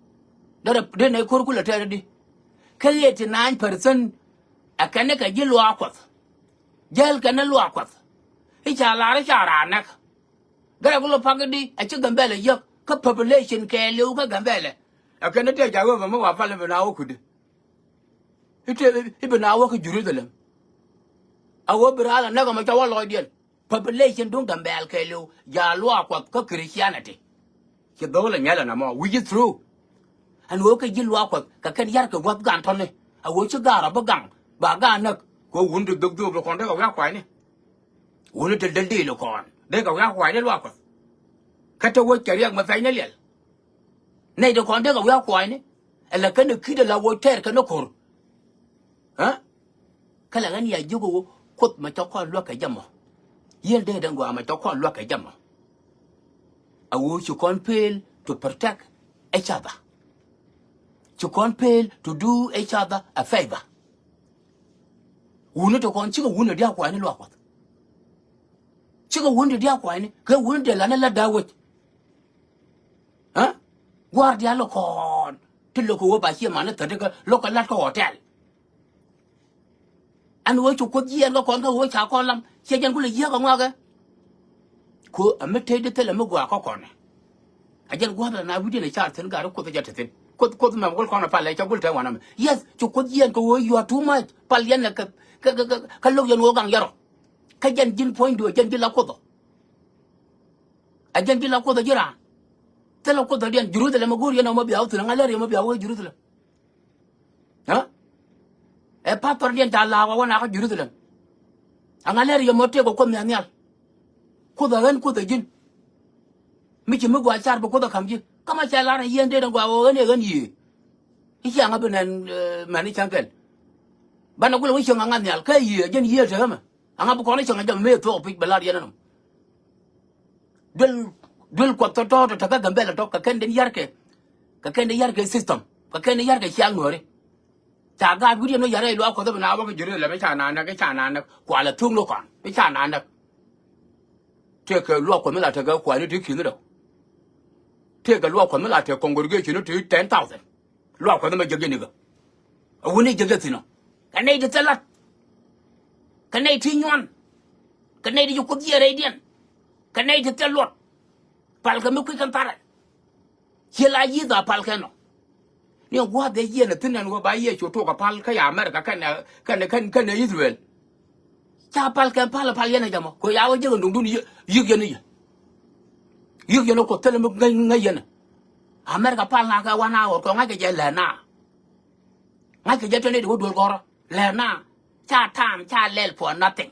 Derɛ dee nɛy ko̱r kulɛ tɛɛr i̱di. Kä eighty nine percent ɛ kɛn ni kɛ ji̱ luaak Kuɔth. Jäl kɛn ni luaak Kuɔth. I̱ ca lar i̱ ca raan näk. Gɛrɛ ku lɔ pak i̱di a ci Gambɛlɛ yäk kä population kɛɛliw kä Gambɛlɛ. Ɛ kɛn i̱ tëë ja̱ ɣöö bɛ mi wa pal i̱ bi na wä kui̱di. I̱ tëë i̱ bi na wä kä Jerusalem. A ɣöö bi raal a näk ɛmɔ ca wä lɔcdiɛn. Population duŋ Gambɛl kɛɛliw ja̱ luaak Kuɔth kä Christianity. Ci dhok lɛ nyɛl ɛn ɛmɔ, which is true. Ɛn ɣöö kɛ ji̱ luaak Kuɔth kɛ kɛn yar kɛ gua̱th gan tɔ̱ni. A ɣöö ci gaar ɔ bi gaŋ ba gaan näk. Kɛ wun ti dhok dhok ti kɔn dee kɛ wiak kuayni. Wun ti däl dee lɔ kɔn dee kɛ wiak kuayni luaak Kuɔth. Kä te wec kɛ riɛk mɛ pɛny ni liɛl. Nɛy ti kɔn dee kɛ wiak kuayni. Ɛlɛ kɛn ni ki̱t ala wec tɛɛr kɛn ni ko̱r. Ɛ? Kä lɛ ɣän ya jiök ɣöö Kuoth mɛ cä kɔn luäk kɛ jɛ mɔ. Yiël dee den gɔaa mɛ cä kɔn luäk kɛ jɛ mɔ. A ɣöö ci kɔn fail to protect each other. Ci kɔn fail to do each other a favor. Wuni ti kɔn cikɛ wuni diaak kuayni luaak Kuɔth. Cikɛ wuni diaak kuayni kɛ wuni dee lanɛ la da̱a̱ wec. Ɛ? Gua̱a̱r diaal lɔ kɔn ti lo̱k kɛ wä ba ciɛ mani thäti kä lo̱k kɛ lat kä hotel. Ɛn ɣöö cu Kuoth jiɛɛn kä kɔn kä ɣöö ca kɔn lam ciɛ jɛn kulɛ yiääk ɛ ŋɔakɛ. Ku ɛ mi tëëdi thilɛ mi gɔaa kä kɔn ɛ. Ɛ jɛn gua̱a̱r la na wi̱diɛn ɛ car thi̱n gaari Kuoth ɛ jɛ te thi̱n. Kuoth, Kuoth mɛ gul kɔn ɛ palɛ ca gul te wanɛ mɛ. Yes, cu Kuoth jiɛɛn kɛ ɣöö you are too much. Pal yɛn ɛ kɛ, kɛ, kɛ, kɛ, kɛ lo̱k yɛn ɣöö gaŋ yɛr ɔ. Kä jɛn ji̱n puɔ̱nydu ɛ jɛn ji̱ la Kuoth ɔ. Ɛ jɛn ji̱ la Kuoth ɛ ji̱ raan. Thilɛ Kuoth ɛ diɛn Jerusalem ɛ go̱o̱r yɛn ɛ mɔ bia wä thi̱n ɛ ŋa lɛr yɛ mɔ bia wä Jerusalem. Ɛ? Ɛ pathɔrdiɛn ca la̱a̱k ɛ wä nakä Jerusalem. Aŋa lɛr yɛ mɔ tëëk ɛ Kuoth nhial nhial. Kuoth ɛ ɣän Kuoth ɛ ji̱n. Mi ci mi gɔaa car bi Kuoth ɛ ka̱m ji̱. Kä ma cɛ lar ɛ yieen dee ni gɔaa ɣöö ɣän ɛ ɣän yiëë. I̱ ciaŋä bi nɛn, ɛ, mɛn i̱ cäŋ kɛl. Banɛ gulɛ wä cieŋ aŋa nhial kä yiëë ɛ ji̱n yiëë te ɣämɛ. Aŋa bi kɔn i̱ cäŋ ɛ jɛ mëë thuɔɔk pic bɛ lar yɛn ɛnɔm. Duel, duel Kuɔth tɔ̱tɔ̱ tɔ̱ tekä Gambɛl tɔ̱ kɛ kɛn den yar kɛ, kɛ kɛn den yar kɛ system, kɛ kɛn den yar kɛ ciaŋ nuɔ̱ɔ̱ri. Ca gaat wi̱diɛn wä yar rɛy luaak Kuɔth bi na wä kä Jerusalem i̱ ca na näk, i̱ ca na näk. Kualɛ thuŋ ni kɔn i̱ ca na näk. Tëëkɛ luaak Kuɔth mi la tekɛ kuani ti ki̱ni dɔ̱. Tëëkɛ luaak Kuɔth mi la tekɛ congregation ti ten thousand. Luaak Kuɔth mɛ jiäk jɛ nikä. A wuni jiäk jɛ thi̱n ɔ. Kɛ nɛy ti thil lat. Kɛ nɛy ti nyuan. Kɛ nɛy ti ci Kuoth yiëë rɛydiɛn. Kɛ nɛy ti thil luɔt. Palkɛ mi kui̱ kɛn tharɛ. Ciɛ la yi̱th a palkɛ nɔ. Ni gua̱a̱th ɛ yiɛn ɛ thi̱n ɛn ɣöö ba Yecu tok a pal kä ya America kɛnɛ, kɛnɛ, kɛnɛ, kɛnɛ Israel. Ca pal kɛn pal pal yɛn ɛ jɛ mɔ kɛ ya wä jiäk ɛn duŋdun yiëk, yiëk yɛn i̱ yɛ. Yiëk yɛn ɛ Kuoth thilɛ mi ŋäc, ŋäc yɛn ɛ. America pal na kɛ wan a ɣɔr kɛ ŋa̱ckɛ jɛ lɛr na. Ŋa̱ckɛ jɛ tɔni ti wä duel gɔrä lɛr na. Ca tam ca lɛl for nothing.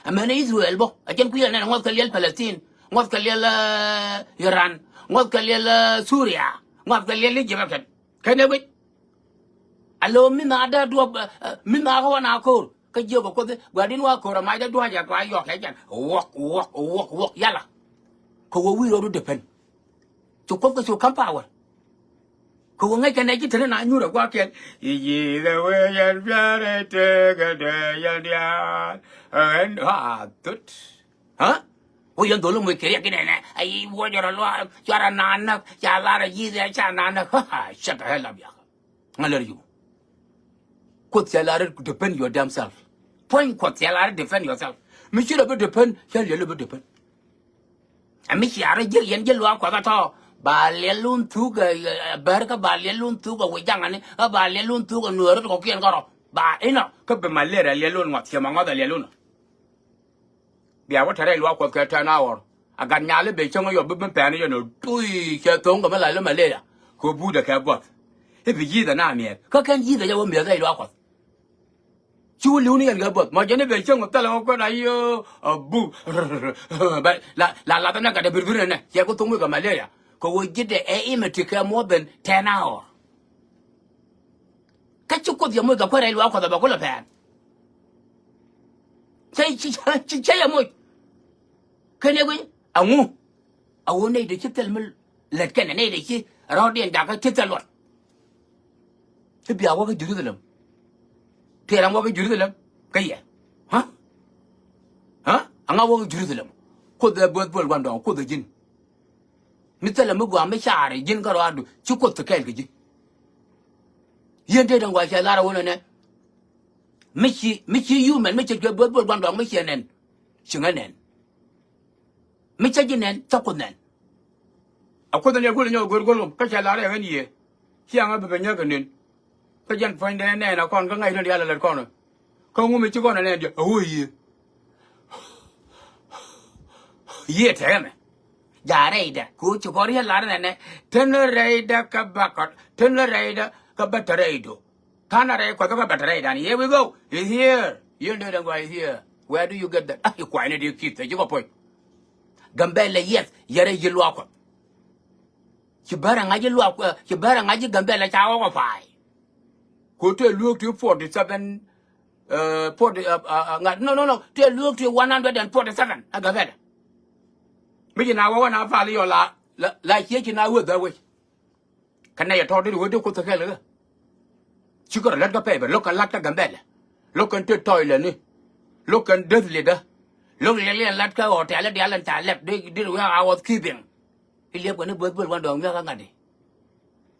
Amäni Israel bä a jɛn kui̱ yɛn nɛn ŋuɔth kɛ liɛl Palestine, ŋuɔth kɛ liɛl, eh, Iran, ŋuɔth kɛ liɛl, eh, Suria, ŋuɔth kɛ liɛl Egypt kɛn. Kɛn ɛ guic. A lo̱o̱ mi na dee duɔp, eh, eh, mi na kä wä na ko̱o̱r kä jiök ɛ Kuoth i̱ gua̱di̱n wa ko̱o̱r a mac dee dua̱c ɛ kua yɔk kɛ jɛn wuɔk wuɔk wuɔk wuɔk yala. Kɛ wä wi̱i̱ rɔɔdu depend. Cu Kuoth kɛ cu ka̱m power. Kɛ wä ŋäc kɛ nɛy ci te ni na nyuur ɛ gua̱a̱kiɛn. I̱ ji̱ kɛ wee yɛn bia̱a̱r ɛ tëëkɛ dee yɛn diaal. Ɛn a thot. Ɣä? Wä yɛn dhol moc kɛ riɛk inɛnɛ a i̱ wuɔcɛ rɔ luaak cuarɛ na näk ca lar a yi̱th ɛ ca na näk. Shut the hell up yak. Ŋa lär yum. Kuoth cɛ lar defend your damn self. Puɔ̱ny Kuɔth cɛ lar defend yourself. Mi ci rɔ bi defend cɛ liɛl bi defend. Ɛ mi cia rɔ ji̱ yɛn ji̱ luaak Kuɔth ɛ tɔ̱ ba liɛl wun thuk ɛ, ɛ, bär kä ba liɛl wun thuk ɛ wi̱c jaŋani kä ba liɛl wun thuk ɛ nuɔɔri ti kɔ̱kiɛn kärɔ ba inɔ kä bi malaria liɛl wun ŋɔth ciɛ ma ŋɔth ɛ liɛl wun. Bia wä te rɛy luaak Kuɔth kɛ ten hour. A gat nyali ben cäŋ yɔ bi ben pɛn yɛn ɔ tui cɛ thoŋ kɛ mi la lä malaria. Kɛ buudɛ kɛ buɔth. I̱ bi ji̱th ɛ na miɛth kä kɛn ji̱th ɛ jɛ wä miɛth rɛy luaak Kuɔth. Cu li̱w ni yɛn kɛ buɔth mɔ jɛn i̱ ben cäŋ ɔ thɛl ɛ wä kuɛn a yio̱o̱ a bu. Bɛ la la lath ɛnɛ gat ɛ birbir ɛnɛ cɛ kɛ thoŋ mi kɛ malaria. Kɛ wä ji̱th ɛ imɛ ti kɛ more than ten hour. Kä ci Kuoth yɛ moc kɛ kuäär rɛy luaak Kuɔth ɛ bɛ kulɛ pɛn. Cä, cä, cä, cä yɛ moc. Kɛn yɛ guic aŋu. A ɣöö nɛy ti ci thil mi lät kɛnɛ nɛy ti ci rɔɔdiɛn jakä ci thil luɔt. I̱ bia wä kä Jerusalem. Tëë ram wä kä Jerusalem kä yɛ. Ɣä? Ɣä? Aŋa wä kä Jerusalem. Kuoth ɛ buɔth buɔl gua̱ndɔɔŋ Kuoth ɛ ji̱n. Mi thilɛ mi gɔaa mi caar ji̱n kärɔaadu ci Kuoth te kɛɛl kɛ ji̱. Yien tëë däŋ gɔaa cɛ lar a wun ɛnɛ. Mi ci, mi ci human mi ce̱tkɛ buɔth buɔl gua̱ndɔɔŋ mi ciɛ nɛn. Ci ŋä nɛn. Mi cä ji̱ nɛn cä Kuoth nɛn. A Kuoth ɛn yɛ go̱l nyɔk go̱r go̱l kä cɛ lar ɛ ɣän yiëë. Ciaŋä bi bɛ nyäk kɛ nen. Kä jɛn puɔ̱nydɛ nɛn a kɔn kä ŋa̱c rɔ̱dial a lät kɔn. Kä ŋu mi ci kɔn ɛ nɛn jɛ a ɣöö yiëë. Yiëë tɛmɛ. Ja rɛydɛ kɛ ɣöö ci kɔn riet lar nɛnɛ. Tän rɛydɛ kä bakɔt, tän rɛydɛ kä bä te rɛydu. Tän rɛy Kuɔth kä bä te rɛydan. Here we go. He's here. Yɛn dee dɛn gɔaa, he's here. Where do you get that? Ah, i kuany ni di kith ɛ ji̱ kɔ puɔ̱ny. Gambɛlɛ, yes, yɛrɛ yi luaak Kuɔth. Ci bärɛ ŋa̱c i luaak, ci bärɛ ŋa̱c i Gambɛlɛ ca ɣɔk ɔ pa̱a̱y. Ku tëë lueek ti forty seven, eh, forty, eh, eh, eh, ŋa̱t, no, no, no, tëë lueek ti one hundred and forty seven ɛ Gambɛlɛ. Mi ci na wä wä na pal yɔ la, la, la cie ci na wä dhä wec. Kä nɛy ɛ tɔ̱ di wä di Kuoth kɛl ɣä. Ci kɛ rɔ lät kä pɛy bɛ lo̱k kɛn la̱t kä Gambɛlɛ. Lo̱k kɛn ti tɔy lɛ ni. Lo̱k kɛn deth lidä. Lo̱k liɛl liɛl la̱t kä hotel dial ɛn ca lɛp di, di wä a ɣɔth kiping. I̱ liɛpkɛ ni buɔth buɔl wan dɔɔŋ miäk kä ŋa̱t i̱.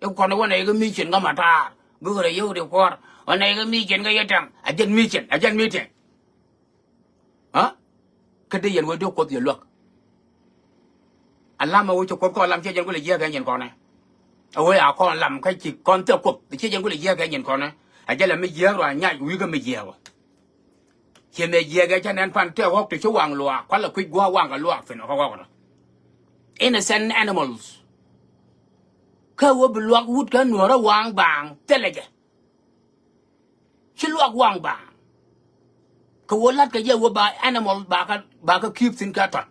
I̱ kɔn i̱ wä nɛy kä mission kä matar. Gök rɛy yio̱w di kuɔr wä nɛy kä mission kä yɛ tɛŋ. A jɛn mission, a jɛn meeting. Aa? Kä dee yɛn wä di̱ Kuoth yɛ luäk. A lam a wä ci Kuoth kɔn lam ciɛ jɛn kulɛ jiääk kɛ nyin kɔnɛ. A wä a kɔn lam kä ci kɔn thil Kuoth ciɛ jɛn kulɛ jiääk kɛ nyin kɔnɛ. A jɛ lɛ mi jiääk rɔ a nyac wi̱i̱ kä mi jiääk ɔ. Ciɛ mɛ jiɛkɛ cä nɛn pan tëë ɣɔ̱k ti ci waŋ luaak kualɛ kui̱c gua̱a̱k waŋ kɛ luaak thi̱n ɔ kä ɣɔ̱k rɔ. Innocent animals. Kä wä bi luak wut kä nuɔ̱ɔ̱rä waŋ baaŋ thilɛ jɛ. Ci luak waŋ baaŋ. Kɛ wä la̱t kɛ jɛ wä ba animal ba kä, ba kä ki̱i̱p thi̱n kä tɔt.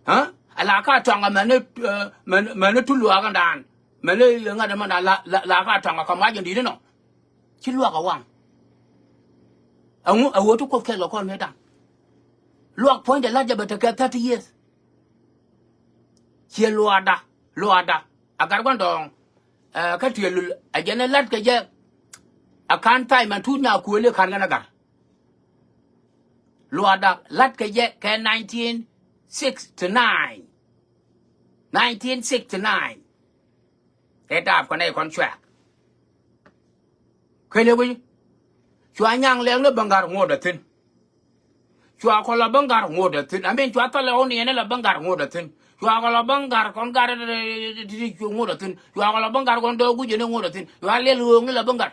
Aa? Ala ka tɔŋ amäni, eh, mäni, mäni tu luaak ɛn daan. Mäni ŋa̱t ɛmɔ na la, la, la ka tɔŋ a kɛ mac ɛn di̱t inɔ. Ci luak ɛ waŋ. Ɛŋu ɛ ɣöö ti Kuoth kɛl kɛ kɔn mëë da̱ŋ. Luak puɔ̱nydɛ la̱t jɛ bɛ tekɛ thirty years. Ciɛ luaakda, luaakda. A gat gua̱ndɔɔŋ, eh, kä tiɛɛl lul ɛ jɛn ɛ la̱t kɛ jɛ. A ka̱n tha̱a̱c mɛn tuut nyakuëëli ka̱n kɛn ɛ gat. Luaakda la̱t kɛ jɛ kɛ nineteen sixty nine. Nineteen sixty nine. Ɛ daap kɔn ɛ kɔn cuɛɛk. Kɛn ɛ wec. Cua nyaŋ lɛɛk ni bäŋ ga̱r ŋot ɛ thi̱n. Cua kɔ lɔ bäŋ ga̱r ŋot ɛ thi̱n. Amin cua thɔl ɛ ɣɔn yɛn ɛ lɔ bäŋ ga̱r ŋot ɛ thi̱n. Cua kɔ lɔ bäŋ ga̱r kɔn ga̱r ti ti ŋot ɛ thi̱n. Cua kɔ lɔ bäŋ ga̱r kɔn dɔɔk gui̱c yɛn ɛ ŋot ɛ thi̱n. Cua lɛl ɣööŋ ni lɔ bäŋ ga̱r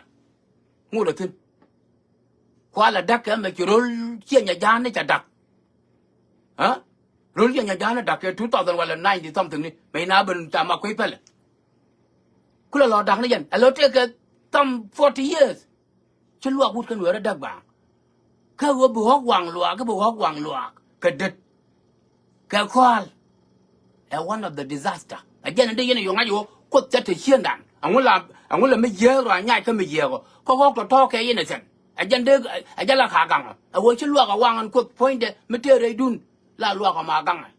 ŋot ɛ thi̱n. Kua lɛ da̱k kɛ mɛ ci ro̱l ciɛ nyɛ ja̱a̱n ni ca da̱k. Aa? Ro̱l ciɛ nyɛ ja̱a̱n ni da̱k kɛ two thousand walɛ ninety something ni mɛ ina ben ca ma kui̱ pɛlɛ. Kulɛ lɔ da̱k ni yɛn ɛ lɔ tëëkɛ thɔm forty years. Ci luak wut kä nueerä däk baaŋ. Kä ɣöö bi ɣɔ̱k waŋ luaak kä bi ɣɔ̱k waŋ luaak kɛ det. Kɛ kɔal. Ɛ one of the disaster. Ɛ jɛn in dee yɛn ɛ yɔ̱ŋ ŋa̱c ɣöö Kuoth cä te ciëŋdan. Ɛŋu la, ɛŋu la mi jiääk rɔ a nyac kä mi jiääk ɔ. Kä ɣɔ̱k tɔ̱tɔ̱ kɛ innocent. Ɛ jɛn dee, ɛ jɛn la ka gaŋ ɔ. Ɛ ɣöö ci luak ɛ waŋ ɛn Kuoth puɔ̱nydɛ mi tëë rɛydun. La luak ɛ ma gaŋ ɛ.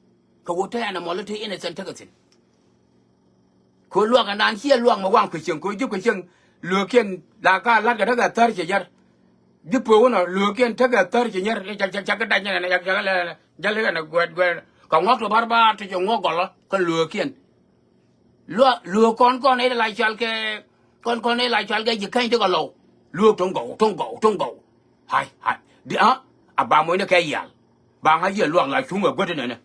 Kɛ ɣöö te animal te innocent tekɛ thi̱n. Kɛ ɣöö luak ɛnan ciɛ luak mi waŋ kuecieŋ kɛ ɣöö ji̱ kuecieŋ lueekiɛn la ka la̱t kɛ tekɛ thär ci nyɛr. Ji̱ pöök wunɔ lueekiɛn tekɛ thär ci nyɛr ca ca ca kɛ dac nyɛn ca ca lɛ jal kɛn guɛt guɛt kɛ ŋuak tɔ bar bar ti ci ŋuak gɔlɔ kɛn lueekiɛn. Luak lueek kɔn kɔn i̱ la cual kɛ kɔn kɔn i̱ la cual kɛ ji̱ käny ti kɛ lɔw. Lueek to̱ŋ gɔw to̱ŋ gɔw to̱ŋ gɔw. Hay hay di a a ba moc ni kɛ yial. Ba ŋa̱c yɛ luak la cuŋ ɛ guäti nɛnɛ.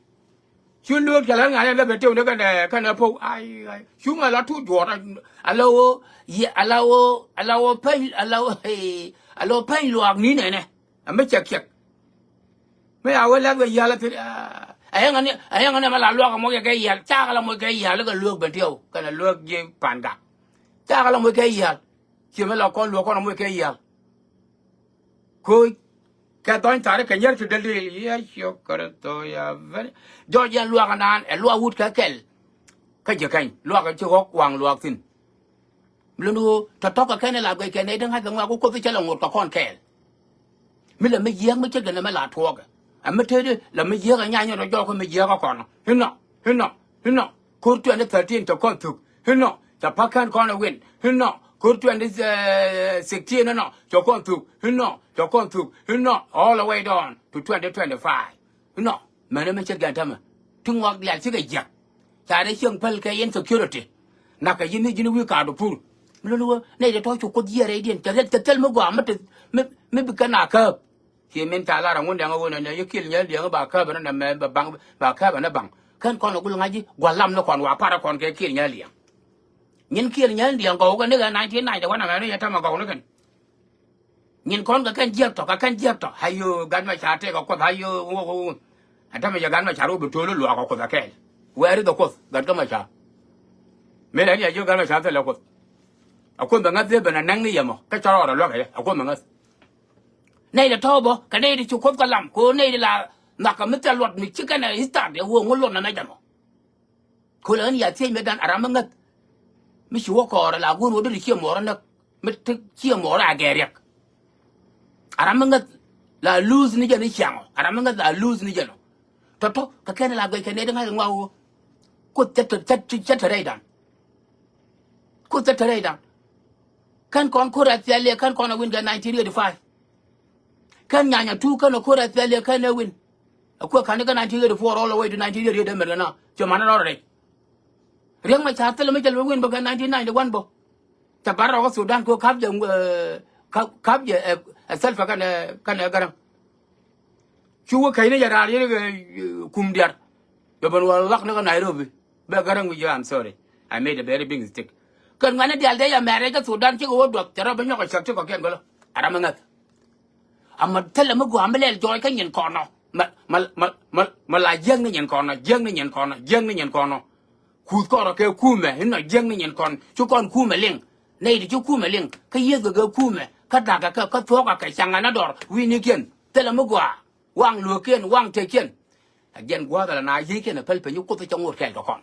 Cu lueek cɛ lɛ ŋa̱c ɛ lɛ bɛ tëwdɛ kɛnɛ kɛnɛ po̱w. Ay ay cuŋ ɛ la tuut juɔ̱ɔ̱r. Ala ɣöö yɛ ala ɣöö ala ɣöö peny ala ɣöö ala ɣöö peny luaak ni nɛnɛ. Ɛ mi cɛk cɛk. Mi a wee lɛth kɛ yial a thil a yɛŋ ani a yɛŋ ani mɛ la luak a moc kɛ kɛ yial cakɛ la moc kɛ yial kɛ lueek ben tiɛw kɛnɛ lueek ji̱ pan gak. Cakɛ la moc kɛ yial. Ciɛ mi la kɔn lueek kɔn a moc kɛ yial. Koc kɛ dhɔny thar kɛ nyɛr ti däl di yɛ ciök kärɛ thok ya ben. Jɔc yɛn luak anan ɛ luak wut kɛ kɛl. Kä ji̱ kɛny luak ci ɣɔk waŋ luak thi̱n. Lund ɣöö tɔ̱tɔ̱ kɛ kɛn ɛ la guɛc kɛ nɛy ti ŋa̱ckɛ ŋɔak ku Kuoth cä lɛ ŋot kɛ kɔn kɛɛl. Mi lɛ mi jiääk mi ce̱tkɛ nɛmɛ la tuɔɔkɛ. Ɛ mi tëëdi lɛ mi jiääk ɛ nyany rɔ jɔɔk kä mi jiääk ɛ kɔn. Inɔ inɔ inɔ. Ko̱r twenty thirteen cɛ kɔn thuk. Inɔ cɛ pa̱k kɛn kɔn ɛ win. Inɔ ko̱r twenty sixteen inɔ cɛ kɔn thuk. Inɔ cɛ kɔn thuk. Inɔ all the way down to twenty twenty-five. Inɔ mɛnɛ mɛ ce̱tkɛ ɛn tämɛ ti ŋɔak diaal cikɛ jiäk. Ca rɛy cieŋ päl kɛ insecurity. Nakä ji̱n ni ji̱n wi̱i̱ kaat opur. Mi luni wä nɛy ti tɔ̱ cu Kuoth yiëë rɛydiɛn cɛ riɛt kɛ thil mi gɔaa mi ti mi mi bi kɛn a kääp. Ciɛ min ca lar a ŋun dɛŋ a ɣöö nɛ nɛ yi kiɛl nyɛl diɛŋ ba kääp ɛn nɛ mɛ ba baŋ ba kääp ɛn ɛ baŋ. Kɛn kɔn a gul ŋa̱c ji̱ gua̱l lam ni kɔn wa parɛ kɔn kɛ kiɛl nyɛl diɛŋ. Nyin kiɛl nyɛl diɛŋ gɔw kɛ nikɛ nineteen ninety-one amɛ ni yɛ tämɛ gɔw ni kɛn. Nyin kɔn kɛ kɛn jiäk tɔ kɛ kɛn jiäk tɔ. Hayo gat mɛ ca tëëk ɛ Kuoth hayo wok wok. Ɛn tämɛ jɛ gat Macar wä bi to̱l luaak ɔ Kuoth ɛ kɛɛl. Where is the Kuoth? Gat kä Macar. Mëë lɛ ni a jiök gat Macar thilɛ Kuoth. A Kuoth bɛ ŋäth dhee ben a näk ni yɛ mɔ kä cɔr ɣɔr a luäk ɛ yɛ a Kuoth bɛ ŋäth. Nɛy ti tɔ̱ bä kɛ nɛy ti ci Kuoth kɛ lam kɛ ɣöö nɛy ti la nhɔakä mi thil luɔt mi ci kɛn ɛ i̱ thaat ɛ ɣöö ŋu luɔt nɛmɛ jɛ mɔ. Kol ɣän ya thiec mëëdan a ram mi ŋäth. Mi ci wä kɔɔr la gun wä dee ti ciɛ muɔɔr näk mi ti ciɛ muɔɔr a gɛɛr riɛk. A ram mi ŋäth la luuth ni jɛn i̱ ciaŋɔ a ram mi ŋäth la luuth ni jɛn ɔ. Tɔ̱tɔ̱ kɛ kɛn la guɛc kɛ nɛy ti ŋa̱c kɛ ŋuak wä. Kuoth cä te cä te rɛydan. Kuoth cä te rɛydan. Kän kɔn ko̱r a thialiɛ kän kɔn a win kɛ nineteen eighty five. Kän nyanya tu kän a ko̱r a thialiɛ kän a win. A kuɛ ka̱n ikä nineteen eighty four all the way to nineteen eighty eight ɛmɛr kɛ na cɛ man rɔr rɛy. Riek Machar thilɛ mi cɛ lɛ win bä kɛ nineteen ninety one bä. Cɛ bar rɔk kä Sudan ko kap jɛ kap jɛ ɛ Salva kɛnɛ kɛnɛ Garaŋ. Cu wä kɛy ni jɛ raar yɛn kɛ kum diar. Jɛ ben wä lak ni kä Nairobi bɛ Garaŋ wi̱c jɛ. I'm sorry, I made a very big mistake. Kɛn ŋuɛni dial dee yɛ mɛɛr yɛ jɛ Sudan cikɛ wä duɔth cɛ rɔ bä nyɔk ɛ cäk cikɔ kiɛn gɔlä. A ram mi ŋäth. Ama thilɛ mi gua̱a̱ mi lɛl jɔɔc kä nyin kɔn nɔ. Ma, ma, ma, ma, ma la jiäk ni nyin kɔn nɔ, jiäk ni nyin kɔn nɔ, jiäk ni nyin kɔn nɔ. Kuth kɔrɔ kɛ kumɛ inɔ jiäk ni nyin kɔn ci kɔn kumɛ liŋ. Nɛy ti ci kumɛ liŋ kä yieth kɛ kɛ kumɛ kä da̱kä kɛ kä thuɔ̱kä kɛ caŋɛ na dɔr wi̱i̱nikiɛn. Thilɛ mi gua̱a̱ waŋ luekiɛn waŋ tëkiɛn. A jiɛn gua̱a̱th ala na yiëëkiɛn a päl peny i̱ Kuoth i̱ cɛ ŋot kɛɛl kɛ kɔn.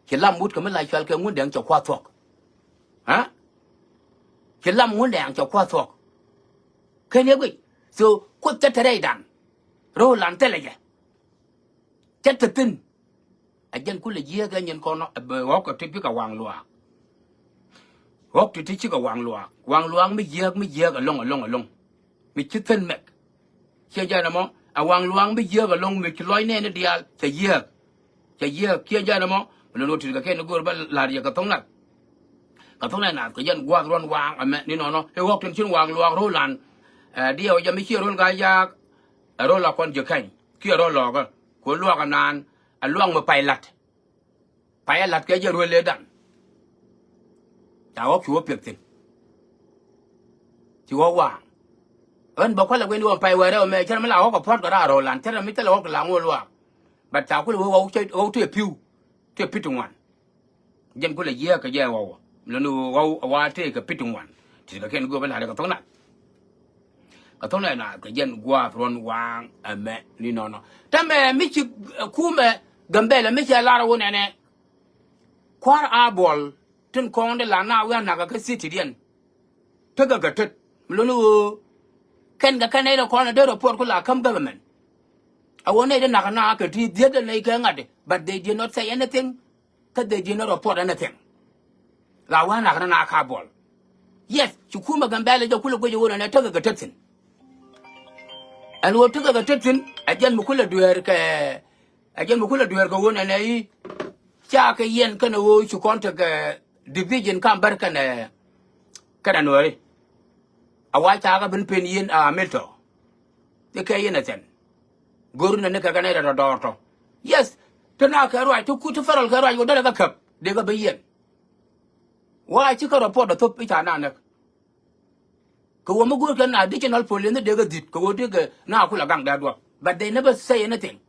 Ci lam wut kɛ mi la cual kɛ Ŋundɛŋ cɛ kua̱ thuɔ̱k. Ɛ ci lam Ŋundɛŋ cɛ kua̱ thuɔ̱k. Ken yɛ guic. So Kuoth cä te rɛydan. Ro̱o̱lan thilɛ jɛ. Cä te thi̱n. A jɛn kulɛ jiääk ɛ nyin kɔn ɛ bɛ ɣɔ̱k kɛ ti bikɛ waŋ luaak. Ɣɔ̱k ti ti cikɛ waŋ luaak waŋ luaak mi jiääk mi jiääk ɛlɔ̱ŋ ɛlɔ̱ŋ ɛlɔ̱ŋ. Mi ci thil mɛk. Ciɛ jɛn ɛmɔ ɛ waŋ luaŋ bi jiääk ɛlɔ̱ŋ mi ci lɔc nɛɛni diaal cɛ jiääk. Cɛ jiääk ciɛ jɛn ɛmɔ. Mi lon wä tit kɛ kɛn i̱ go̱o̱r bä la̱r yɛ kɛ tho̱ŋ nath. Kɛ tho̱ŋ nath kɛ jɛn gua̱a̱th ruɔ̱n waaŋ ɛmɛ ni nɔnɔ i̱ ɣɔ̱k tin cin waŋ luaak ro̱l an. Ɛ diɛw jɛ mi ciɛ ro̱l ka yaak. Ɛ ro̱l a kɔn ji̱ kɛny kiɛ ro̱l lɔɔkä. Ku luaak ɛnaan ɛ luaak mi pay la̱t. Payɛ la̱t kɛ jɛ ruël ëëdan. Ca ɣɔ̱k ci wä piɛk thi̱n. Ci ɣɔ̱k waaŋ. Ɣän bä kualɛ gui̱n ɣɔn pay wɛɛrɛ ɣä mɛ cärɛ mi la ɣɔ̱k ɛ puɔ̱t kɛ raar ro̱o̱lan cärɛ mi thilɛ ɣɔ̱k ti la ŋo̱o̱l waak. But ca kulɛ wee ɣɔ̱k tëë pi̱w tëë pi̱t ti ŋuan. Jɛn kulɛ jiääk kɛ jɛ ɣɔw ɔ lon ɣɔw ɛ wa tëë kɛ pi̱t ti ŋuan. Ti kɛ kɛn gööp ɛ la̱t kɛ tho̱k nath. Kɛ tho̱k nɛ naath kɛ jɛn gua̱a̱th ruɔ̱n waaŋ ɛmɛ ni nɔnɔ. Tɛmɛ mi ci kumɛ Gambɛlɛ mi cɛ lar wun ɛnɛ. Kua̱r a buɔl tin kɔn di la na wi̱i̱ a nakä kä city diɛn. Tekɛ kɛ tet mi luni ɣöö kɛn kɛ kɛn nɛy rɛ kɔn a dee report ku la käm government. A wä nɛy di nakä na kɛ ti dhiet nɛy kɛ ŋa̱t but they did not say anything. Kä they did not report anything. La wä nakä na ka buɔl. Yes ci kumɛ Gambɛlɛ jɛ kulɛ guic ɣöö nɛ tekɛ kɛ tet thi̱n. Ɛn ɣöö tekɛ kɛ tet thi̱n ɛ jɛn mi kulɛ dueer kɛ ɛ jɛn mi kulɛ dueer kɛ ɣöö nɛnɛ i̱ ca kɛ yɛn kɛnɛ ɣöö ci kɔn tekɛ division kam bär kɛnɛ kɛnɛ nuääri. A wa ca kɛ ben pen yɛn a miltɔ. I̱ kɛ yɛn ɛ thɛn go̱o̱r nɛni kɛ kɛnɛ rɛt ɔ dɔɔr tɔ. Yes. Te na kɛ ruac te ku te federal kɛ ruac ɣöö derɛ kɛ käp dee kɛ ben yɛn. Wa ci kɛ report ɛ thop i̱ ca na näk. Kɛ ɣöö mi go̱o̱r kɛn additional police ni dee kɛ dhi̱t kɛ ɣöö dee kɛ na kulɛ gaŋ dee duɔ̱p but they never say anything.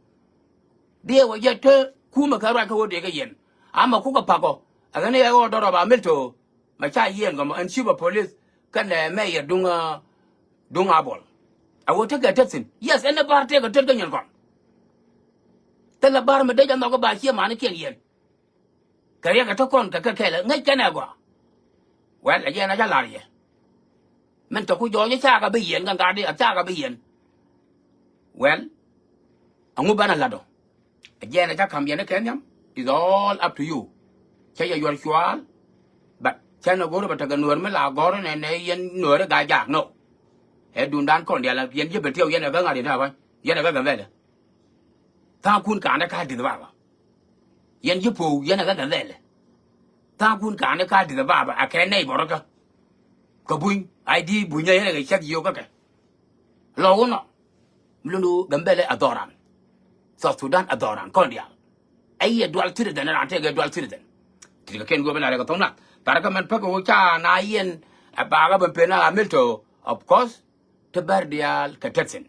Dee wä jɛ te kumɛ kɛ ruac kɛ ɣöö dee kɛ yɛn. Ama kukɛ pakɔ ɛ kɛn iɛ ɣɔɔ dɔrɔp a mil to̱o̱. Mɛ ca yiɛn kɔmɔ ɛn chief of police kɛn ɛ mɛyɛ duŋ a duŋ a buɔl. A ɣöö tekɛ tet thi̱n yes ɛn ɛ bar tekɛ tet kä nyɛn kɔn. Thilɛ bar mi dee jɛ nhɔk i̱ ba ciɛ manikiɛn yɛn. Kɛ riɛk ɛ te kɔn kɛ kɛ kɛl ɛ ŋäc kɛn ɛ gɔaa. Well ɛ jɛn ɛ ca la̱r yɛ. Min tɛ ku jɔɔc ɛ cakɛ bi yɛn kɛ gat di ɛ cakɛ bi yɛn. Well ɛŋu banɛ la̱t ɔ. Ɛ jɛn ɛ ca ka̱m yɛn ɛ kɛ nhiam. It's all up to you. Cä yɛ yuɔr cuaal. But cä nɛ go̱r bɛ tekɛ nuäär mi la gɔ̱r nɛ nɛ yɛn nuäär ɛ gaa jaak nɔ. Ɛ dundan kɔn dial yɛn ji̱ ben tiɛw yɛn ɛ kä ŋa̱t yɛn ɛ kä ŋa̱t yɛn ɛ kä Gambɛlɛ. Tha̱a̱ŋkun ka̱n ɛ ka di̱th baba. Yɛn ji̱ po̱o̱k yɛn ɛ kä Gambɛlɛ. Tha̱a̱ŋkun ka̱n ɛ ka di̱th baba a kɛ nɛy bɔrɔkä. Kɛ buny a i̱ di bunyä yɛn ɛ kɛ cäk yio̱o̱k kä kɛ. Lɔ wunɔ. Mi lund ɣöö Gambɛlɛ a dhɔran. South Sudan a dhɔran kɔn diaal. Ɛ yɛ dual citizen ran tëëkɛ dual citizen. Ti kɛ kɛn gööp in a rɛk a tho̱ŋ nath tharä kä mɛn päk ɣöö ca na yɛn. Ɛ bakä ben pen a mil to̱. Of course. Ti bär diaal kɛ tet thi̱n.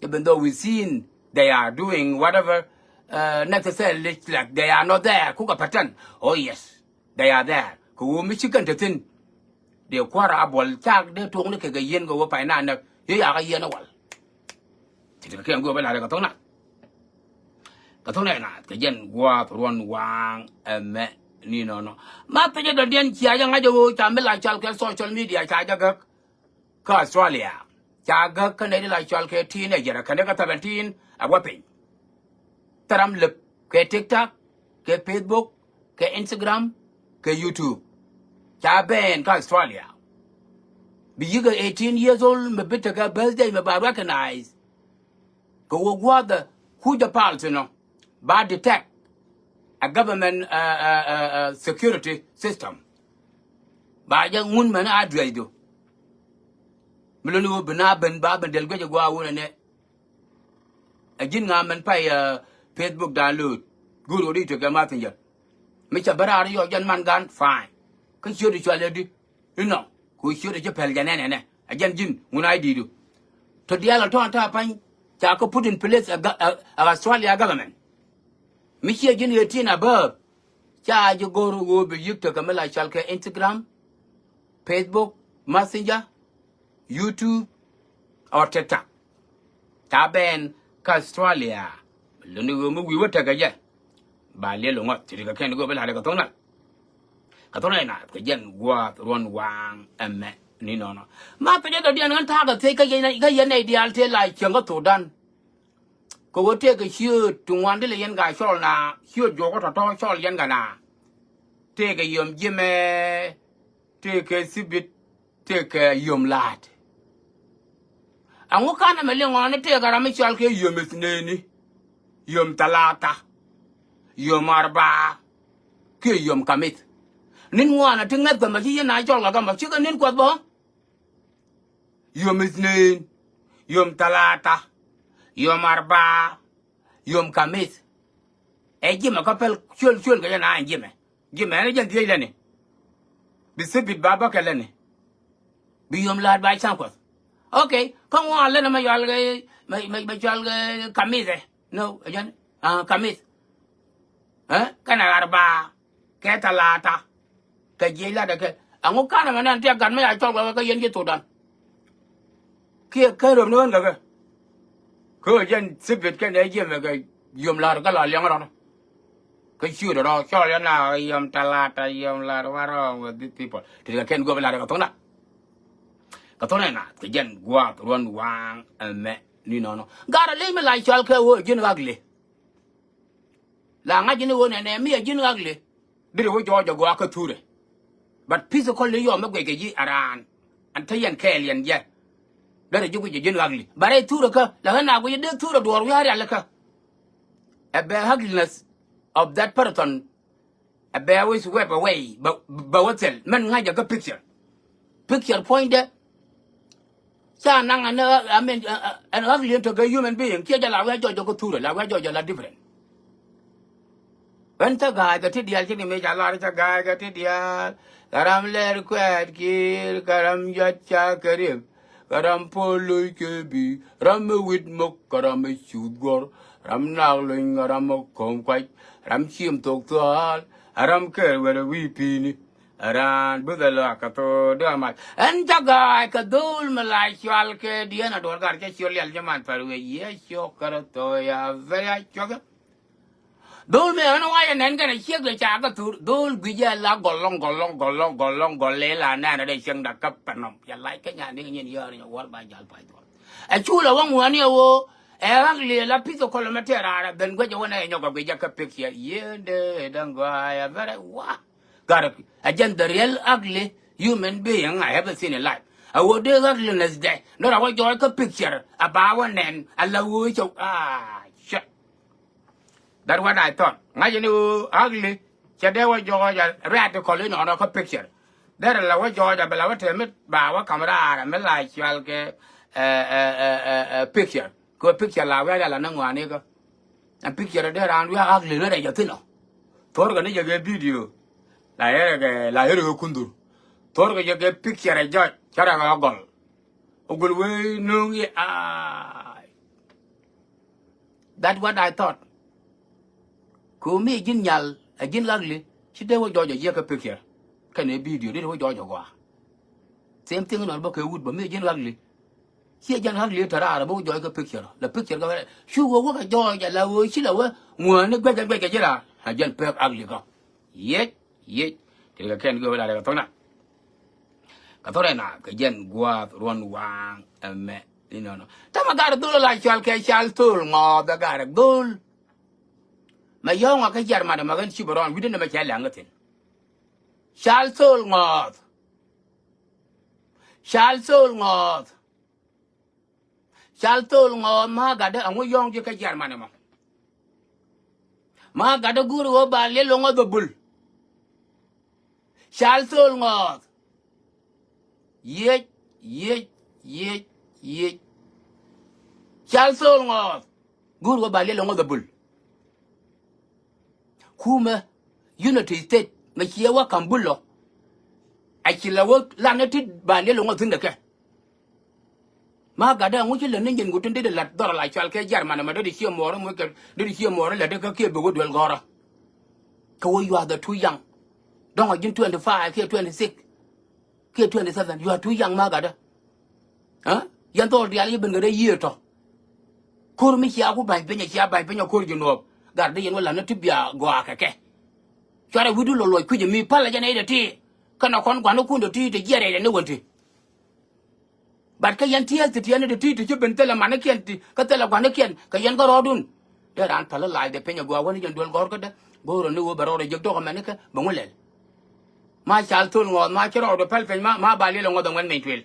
Even though we seen They are doing whatever, uh, necessarily, like, they are not there. Kukɛ pretend. Oh yes, they are there. Kɛ ɣöö mi ci kɛn te thi̱n. Dee kua̱r a buɔl cak dee tuɔɔkni kɛ kɛ yien kɛ ɣöö pay na näk. Yee yakä yien a wal. Ti ti kɛ kɛn go̱o̱r bä la̱rɛ kɛ thok na. Kɛ thok na naath kɛ jɛn gua̱a̱th ruɔ̱n waaŋ ɛmɛ ni nɔnɔ. Ma pecä dɔ̱diɛn cia jɛ ŋa̱c ɛ ɣöö ca mi la cɔal kɛ social media ca jɛ gäk. Kä Australia ca gäk kä nɛy ti la cɔal kɛ teenager kɛnɛ kä seventeen a guɔ piny. Thil ram lep kɛ TikTok, kɛ Facebook, kɛ Instagram, kɛ YouTube. Ca bɛn kä Australia. Bi yikɛ eighteen years old mi bi tekɛ birthday mi ba recognize. Kɛ wä gua̱a̱thɛ kucä pal thinɔ ba detect a government, uh, uh, uh, uh, security system. Ba jɛ ŋun mɛn a address du. Mi luni wä bi na ben ba ben del guecɛ gua̱a̱ wunɛ nɛ. Ɛ ji̱n ŋa mɛn pay, uh, Facebook download. Go̱o̱r ɣöö di tekɛ Messenger. Mi cɛ bä raar yɔɔ jɛn man gan fine. Kä ciöt i̱ cual ɛ di inɔ ku ciöt i̱ ci pɛl jɛ nɛnɛ nɛ. Ɛ jɛn ji̱n ŋun a i̱ di̱i̱du. Tɔ diaal ɛ tɔ̱ɔ̱n ta̱a̱ pa̱ny ca kä put in place ɛ ga- ɛ- ɛ Australia government. Mi ciɛ ji̱n eighteen above ca ji̱ go̱r ɣöö bi yi̱k tekɛ mi la cɔal kɛ Instagram, Facebook, Messenger, YouTube, or TikTok. Ca bɛn kä Australia. Luni ɣöö mi wi̱i̱ wä tekɛ jɛ. Ba liɛl ŋɔth ti ti kɛ kɛn go̱o̱r bi la̱rɛ kɛ thok na. Kɛ thok na naath kɛ jɛn gua̱a̱th ruɔ̱n waaŋ ɛmɛ ni nɔnɔ. Ma pecä dɔ̱diɛn ɣän ta̱a̱ kɛ thiec kä yɛn kä yɛn nɛy diaal tëë la cieŋ kä thokdan. Kɛ ɣöö tëëkɛ ciööt ti ŋuan ti lɛ yɛn ka cɔl na ciööt juɔk kä tɔ̱tɔ̱ cɔl yɛn kɛ na. Tëëkɛ yom ji̱mɛ. Tëëkɛ thibit. Tëëkɛ yom la̱a̱t. Ɛŋu kanɛ mɛ liŋ ɣɔn ni tëëkɛ ram mi cɔal kɛ yom ithneni. Yom thalatha. Yom arbaa. Kiɛ yom kamith. Nin ŋuanɛ ti ŋäth kɛ mɛ ci yɛn a cɔl kɛ kɛ mɛ cikɛ nin kuɔth bä. Yom ithneen, yom thalatha, yom arbaa, yom kamith. Ɛ ji̱mɛ kä pɛl cuël cuël kɛ jɛ na ɛn ji̱mɛ. Ji̱mɛ ɛn ɛ jɛn dhiec lätni. Bi thibit ba bä kɛ lätni. Bi yom la̱a̱t ba ca̱ŋ kuɔth. Okay, kä ŋuan lätni mɛ cual kɛ mɛ mɛ mɛ cual kɛ kamith ɛ. No, ɛ jɛn ah kamith. Ɛ kɛnɛ arbaa. Kɛ thalatha. Kɛ jiɛc latdɛ kɛ ɛŋu kanɛ mɛ nɛn tiɛ gat mi ca cɔl kɛ kɛ yɛn ji̱ thokdan. Kiɛ kä röm ni ɣän kɛ kɛ. Kä jɛn thibit kɛn ɛ jiɛmɛ kɛ yom la̱r kä la liɛŋ rɔn. Kä ciöt rɔ cɔl yɛn na yom thalatha yom la̱r. What wrong with these people? Ti kɛ kɛn guɔp la̱r kɛ thokna. Kɛ thokna na kɛ jɛn gua̱a̱th ruɔ̱n waaŋ ɛmɛ ni nɔnɔ. Gat a ley mi la cɔl kɛ wä ji̱n ɣak li. La ŋa̱c ni ɣöö nɛnɛ mi a ji̱n ɣakli. Deri wä jɔɔc a gɔaa kä thurɛ. But physically yɔm mi guɛc kɛ ji̱ a raan. Ɛn te yɛn kɛɛl yɛn jɛ. Deri ji̱ guic a ji̱n ɣakli. But ɛ thurɛ kä la ɣän a guic a dee thurɛ duɔɔr wi̱i̱ a rialikä. Ɛ bɛ ugliness of that person. Ɛ bɛ wä sweep away bɛ bɛ wä thil mɛn ŋa̱c a kä picture. Picture puɔ̱nydɛ. Ca naŋ ɛn, I mean, ɛn ugly ɛn tekɛ human being kiɛ jɛ la wi̱i̱ a jɔc jɔk kä thurɛ la wi̱i̱ a jɔc jɔk la different. Ɣän cä ga̱a̱c kɛ ti diaal ci ni mëë ca lar cä ga̱a̱c kɛ ti diaal. Kɛ ram lɛr kuɛɛt kiir kɛ ram jɔt ca kɛ riek. Kɛ ram puɔl loc kɛ bi̱i̱ ram mi wit mok kɛ ram mi cuuth guɔ̱r. Ram nak lony kɛ ram mi ko̱o̱m kuac ram ciëm thok thuaal. Ɛ ram kɛɛr wɛrɛ wi̱i̱ pi̱i̱ni. Raan bi dhɛ lɔak kɛ thok dee amat. Ɛn cä ga̱a̱c kɛ dho̱o̱l mi la cual kɛ dieen a duɔl gar cä ciöl lial cä man pär wee Yecu Kritho ya very a cuɔth. Dho̱o̱l mi ɛn wac ɛ nɛn kɛn a ciek dee ca kɛ thur dho̱o̱l guic ɛ la gɔl lɔŋ gɔl lɔŋ gɔl lɔŋ gɔl lɔŋ gɔl lɛ la nɛn a dee cieŋ da käp pɛ nɔm. Cɛ lac kä nyan ni kɛ nyin yɔɔr nyɛ wuɔr ba jal pac dhuɔl. Ɛ cu lɛ wä ŋuani ɛ ɣöö ɛ ɣak liel a pith ɛ kɔl ɛmɛ tëë raar ɛ ben guic ɛ wä nɛ ɛ nyɔk ɛ guic ɛ kä pek ciɛ yien dee däŋ gɔaa ɛ very wa. Gat a jɛn the real ugly human being I ever seen in life. A ɣöö dee ugliness dɛ nɔ ra wä jɔɔc kä picture a ba wä nɛn a la ɣöö cɛ ah shit. That what I thought. Ŋa̱c ni ɣöö ugly cɛ dee wä jɔɔc a radical inɔnɔ kä picture. Derɛ la wä jɔɔc a bɛ la wä tɛmit ba wä kam raar a mi la cual kɛ picture. Kɛ picture la wi̱i̱ a rial a ni ŋuani kä. Ɛn picture dee raan wi̱i̱ a ugly ni rɛc a thin ɔ. Thorkɛ ni jɛ kɛ video. La yɛrɛ kɛ la yɛrɛ kɛ kundur. Thorkɛ jɛ kɛ picture jɔc cä rɛ kɛ gɔl. Ogol wee no̱o̱ŋ yɛ aay. That what I thought. Kɛ ɣöö mi ji̱n nyal ɛ ji̱n ugly, ci dee wä jɔɔc ɛ jiäk kä picture. Kɛnɛ video dee wä jɔɔc ɛ gɔaa. Same thing nɔn bä kɛ wut bä mi ji̱n ugly. Ciɛ jɛn ugly te raar bä wä jɔɔc kä picture. La picture kä wɛ cu wä wä kɛ jɔɔc ɛ la wä ci la wä ŋuäni guɛcɛ guɛcɛ ji̱ raar. Ɛ jɛn pek ugly kä. Yiec yiec. Ti kɛ kɛn gɛ wä la rɛ kɛ thɔkna. Kɛ thɔrɛ na kɛ jɛn gua̱a̱th ruɔ̱n waaŋ ɛmɛ. Inɔnɔ. Tamɛ gat dhol la cual kɛ cal thol ŋɔɔth ɛ gat dhol. Mɛ yɔ̱ɔ̱ŋ ɛ kä Jɛrman ɛmɛ ɣän ci bɛ rɔɔn wi̱cdɛ nɛmɛ cɛ lɛŋ kä thi̱n. Cal thol ŋɔɔth. Cal thol ŋɔɔth. Cal thol ŋɔɔth ma gatdä ɛŋu yɔ̱ɔ̱ŋ ji̱ kä Jɛrman ɛmɔ. Ma gatdä guur ɣöö ba liɛl ɣöö ŋɔth ɛ bul. Cal thol ŋɔɔth. Yiec yiec yiec yiec. Cal thol ŋɔɔth. Guur ɣöö ba liɛl ɣöö ŋɔth ɛ bul. Kumɛ Unity State mɛ ciɛ wä ka̱m bul lɔ. A ci la wä lan ni ti ba liɛl ɣöö ŋɔth thi̱n kɛ kɛ. Ma gatdä ɛŋu ci lät ni nyin ku tin dee lat dhɔr la cual kɛ Jɛrman ɛmɛ dee ciɛ muɔɔr muc kɛ dee ciɛ muɔɔr lät kä kiɛ bek wä duel gɔ̱rä. Kɛ wä you are the too young. Dɔ̱ŋ a ji̱n twenty five kiɛ twenty six kiɛ twenty seven, you are too young ma gatdä. Ɛ yɛn thɔɔl diaal ci ben kɛ dee yiëë tɔ. Ko̱r mi cia ku ba̱ny piny cia ba̱ny piny a ko̱r ji̱ nuɔɔp. Gatdä yɛn wä la̱t ni ti bia gɔaa kɛ kɛ. Cuarɛ wi̱cdu lɔ luɔc kui̱c mi pal a jɛ nɛy dee ti. Kɛnɛ kɔn gua̱nikun dee ti te jiɛɛr yɛ dee ni wän ti. But kä yɛn tiɛɛth ti tiɛɛni ti ti ti ci ben thilɛ manikiɛn ti kä thilɛ gua̱nikiɛn kɛ yɛn kä rɔɔdun. Dee raan päl i̱ laacdɛ piny a gɔaa wäni jɛn duel gɔ̱rkädä. Go̱o̱rä ni ɣöö bɛ rɔɔdɛ jiäk dɔ̱k ɛmɛni kä bɛ ŋu lɛl. Ma cal thol ŋɔɔth ma ci rɔɔdɛ päl piny ma ma ba liɛl ɛ ŋɔth ɛ ŋuɛn meny tuël.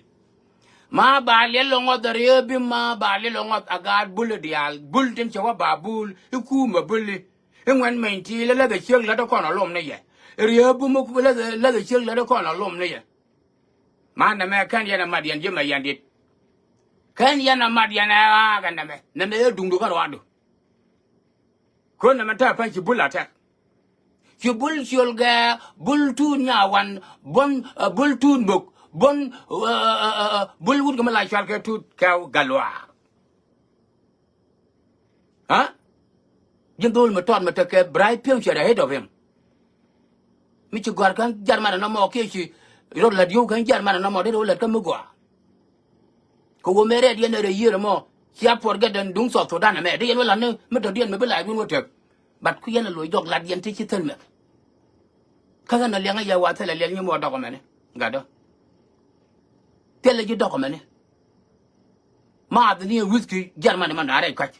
Ma ba liɛl ɛ ŋɔth ɛ riee bi ma ba liɛl ɛ ŋɔth a gaat bul i̱ diaal bul tin cɛ wä ba bul i̱ kuumɛ bul i̱ i̱ ŋuɛn meny tiil i̱ läth ɛ ciek lät i̱ kɔn ɛ lom ni yɛ. I̱ riee bi muk läth ɛ ciek lät i̱ kɔn ɛ lom ni yɛ. Ma nɛmɛ kɛn yɛn a mat yɛn ji̱ mɛ yɛn dit. Kɛn yɛn a mat yɛn ɛ ɣaak ɛ nɛmɛ nɛmɛ ɛ duŋdu kä ruaadu. Kön nɛmɛ te pa̱ny ci bul a tɛk. Ci bul ciöl gɛ bul tuut nyawan buɔ̱n ɛ bul tuut mök buɔ̱n ɛ ɛ ɛ ɛ bul wut kɛ mi la cual kɛ tuut kɛ galuaar. Aa ji̱n dho̱o̱l mi tɔt mi tekɛ bright future ahead of him. Mi ci gɔ̱a̱r kä Jɛrman nɔmɔ kiɛ ci rɔ la̱t yio̱w kä Jɛrman nɔmɔ dee rɔ la̱t kä mi gɔaa. Kɛ ɣöö mëë rɛɛt yɛn ɛ rɛy yiëër ɛmɔ cia forget ɛn duŋ South Sudan ɛmɛ dee yɛn wä la̱t ni mi tɔ̱diɛn mi bi la̱a̱c wun wä tek. But ku yɛn ɛ loc jɔk la̱t yɛn ti ci thil mɛk. Kä ɣän ɛ liɛŋä yɛ wa thilɛ liɛl nyi muɔ dɔk ɛmɛni gatdä. Thilɛ ji̱ dɔk ɛmɛni. Maath ni ɛ whisky Jɛrman ɛmɔ na rɛy ka̱c.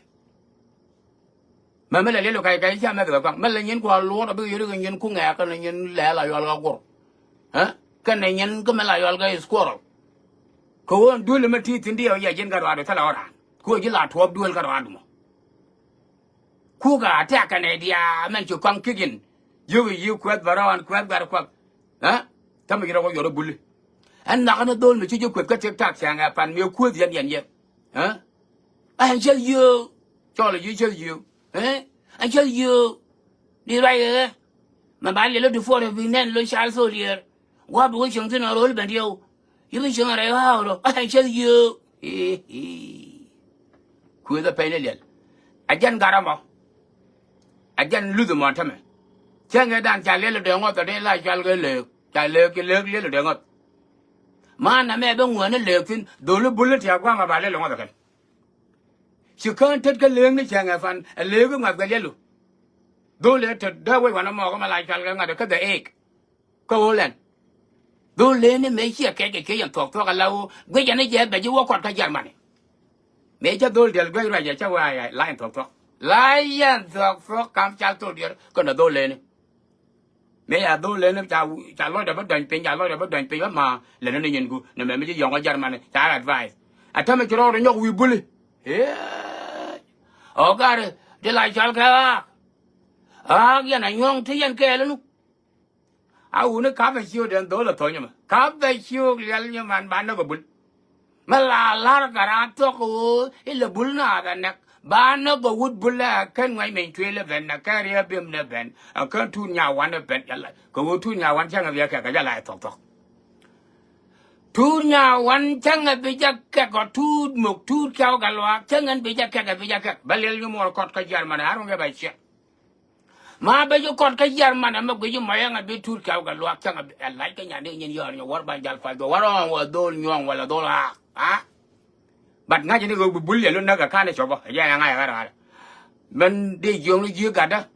Mɛ mi lɛ liɛl ɔ kac kac ca mɛth kɛ kɔaŋ mɛ lɛ nyin kua luɔt ɔ bikɛ yio̱t ikɛ nyin ku ŋɛɛk kɛnɛ nyin lɛɛl a yual kä guɔr. Ɛ kɛnɛ nyin kä mɛ la yual kä squirrel. Kɛ ɣöö ɛn duel ɛmɛ ti thi̱n diɛw yɛ ji̱n kä ruaadu thilɛ ɣɔ̱ran ku ɛ ji̱ la tuɔɔp duel kä ruaadu mɔ. Kukɛ a tɛ̈k kɛnɛ diaa mɛn ci kɔaŋ ki̱k in. Yio̱k i̱ yi̱ kuɛth bɛ rɔɔn kuɛth gat kuath. Ɛ täämɛ ci rɔ wä yuɔr i̱ buli. Ɛn nhɔakä ni dho̱o̱l mi ci ji̱ kueth kä TikTok cäŋ ɛ pan mi kueth yɛn yɛn yɛ. Ɛ ɛn cäth yio̱o̱k cɔl i̱ ji̱ cäth yio̱o̱k. Ɛ ɛn cäth yio̱o̱k. Di ruac kɛ ɣä mɛ ba liɛl i̱ di puɔr i̱ bi nɛn lo cal thol yɛr. Gua̱a̱p bi wä cieŋ thi̱n ɛ ro̱l ben diɛw. Yi bi cieŋ ɛ rɛy ɣa̱a̱k rɔ ɛ ɛn cäth yio̱o̱k. Kuëëth ɛ pɛy ni liɛl. Ɛ jɛn gat ɛmɔ. Ɛ jɛn luth ɛmɔ tämɛ. Cäŋ ëëdan ca liɛl ɛ dee ŋɔth ɛ dee la cual kɛ lëëk. Ca lëëk ci lëëk liɛl ɛ dee ŋɔth. Ma nɛmɛ bi ŋuäni lëëk thi̱n dho̱li bul ni tia̱a̱ gua̱a̱ŋ ɛ ba liɛl ɛ ŋɔth ɛ kɛn. Ci kään tet kä lëëk ni cäŋ ɛ fan ɛ lëëk i̱ ŋuath kɛ liɛlu. Dho̱li ɛ tet dee wec wanɛ mɔɔk ɛmɛ la cual kɛ ŋa̱t ɛ kä the egg. Kä ɣöö lɛn dho̱l lëëni mëë ciɛ kɛc kɛ kiɛ yɛn thuɔ̱k thuɔ̱k ala ɣöö guic yɛn ni jɛ bɛ ji̱ wä kɔt kä Jɛrmani. Mëë cä dho̱l diɛl guic ruac yɛ cä wee a la yɛn thuɔ̱k thuɔ̱k la yɛn thuɔ̱k thuɔ̱k kam cal thol diɛl kɛnɛ dho̱l lëëni. Mëë ya dho̱l lëëni ca ca lɔcdɛ bä dɔ̱ny piny ca lɔcdɛ bä dɔ̱ny piny bä ma lɛn ni nyinku ni mɛ mi ji̱ yɔ̱ŋ kä Jɛrmani ca advice. A tämɛ ci rɔɔk rɔ nyɔk wi̱i̱ buli. Ɛ ɣɔk gari di la cɔl kɛ ɣaak. Ɣaak yɛn a nyuɔ̱ŋ ti yɛn kɛɛl ɛnu. A wuni kapɛ ciök diɛn dho̱l ɛ thɔ̱ny ɛmɛ kapɛ ciök liɛl nyɛ man ba näk ɛ bul. Mɛ la la̱r kɛ raan thuɔ̱k kɛ ɣöö ilɛ bul naath ɛ näk ba näk ɛ wut bul ɛ kɛn ŋuɛc meny tuëël ɛ ben ɛ kɛn riɛk bi̱em ni ben ɛ kɛn tuut nyawan ɛ ben. Kɛ ɣöö tuut nyawan cäŋ ɛ biɛ kɛ kɛ jɛ la ɛ thuɔ̱k thuɔ̱k. Tuut Nyawan cäŋɛ bi jɛ kɛk ɔ, Tuut Mok, Tuut Kiaw Gatluak cäŋɛ bi jɛ kɛk ɛ, bi jɛ kɛk. Bä liɛl ni muɔr kɔt kä Germany, I don't give a shit. Ma bä ji̱ kɔt kä Germany mɛ guic ji̱ mɔyɛ ŋɛ bi Tuut Kiaw Gatluak cäŋɛ bi ɛ lac kä nyan di nyin yɔr nyɛ wär ban jal pal jɔ wär ɔŋ wä dhol nyuɔŋ wala dhol a a. But ŋa̱c ni ɣöö bi bul yɛ lu näk ɛ ka̱n ɛ cɔpä ɛ jɛ ɛ ŋa̱c ɛ ɣär ɣär. Mɛn dee jiöŋ ni ji̱ gatdä.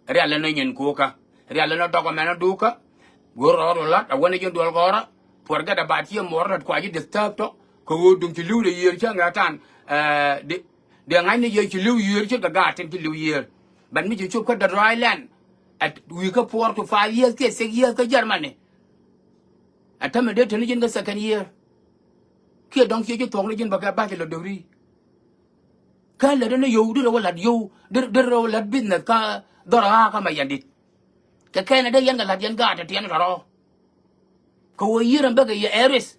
Rial ɛn ɔ nyin ko̱kä. Rial ɛn ɔ dɔk ɛmɛn ɔ dukä. Go̱r rɔɔd ɔ la̱t a wän ɛ ji̱ duɔl gɔ̱rä. Puɔr gɛt a ba tiee muɔr lat kua ji̱ disturb tɔ. Kɛ ɣöö duŋ ci li̱w dee yiëër cä ŋɛ tan. Dee ŋa̱cni yɛ ci li̱w yiëër ce̱tkɛ gaat tin ci li̱w yiëër. But mi ci cop kä the dry land. At wi̱i̱ kä four to five years kiɛ six years kä Germany. Ɛ tämɛ dee teni ji̱n kä second year. Kiɛ dɔ̱ŋ ciɛ ji̱ thuɔ̱k ni ji̱n bä kɛ bachelor degree. Kä lät ni yio̱w di rɛw la̱t yio̱w di rɛw la̱t business kä dhɔr ɣa̱a̱ kä ma yɛn dit. Kɛ kɛn ɛ dee yɛn kɛ la̱t yɛn gaat tɛ tiɛn tɔ̱rɔ̱. Kɛ ɣöö yiër ɛn bäkɛ yɛ ɛ risk.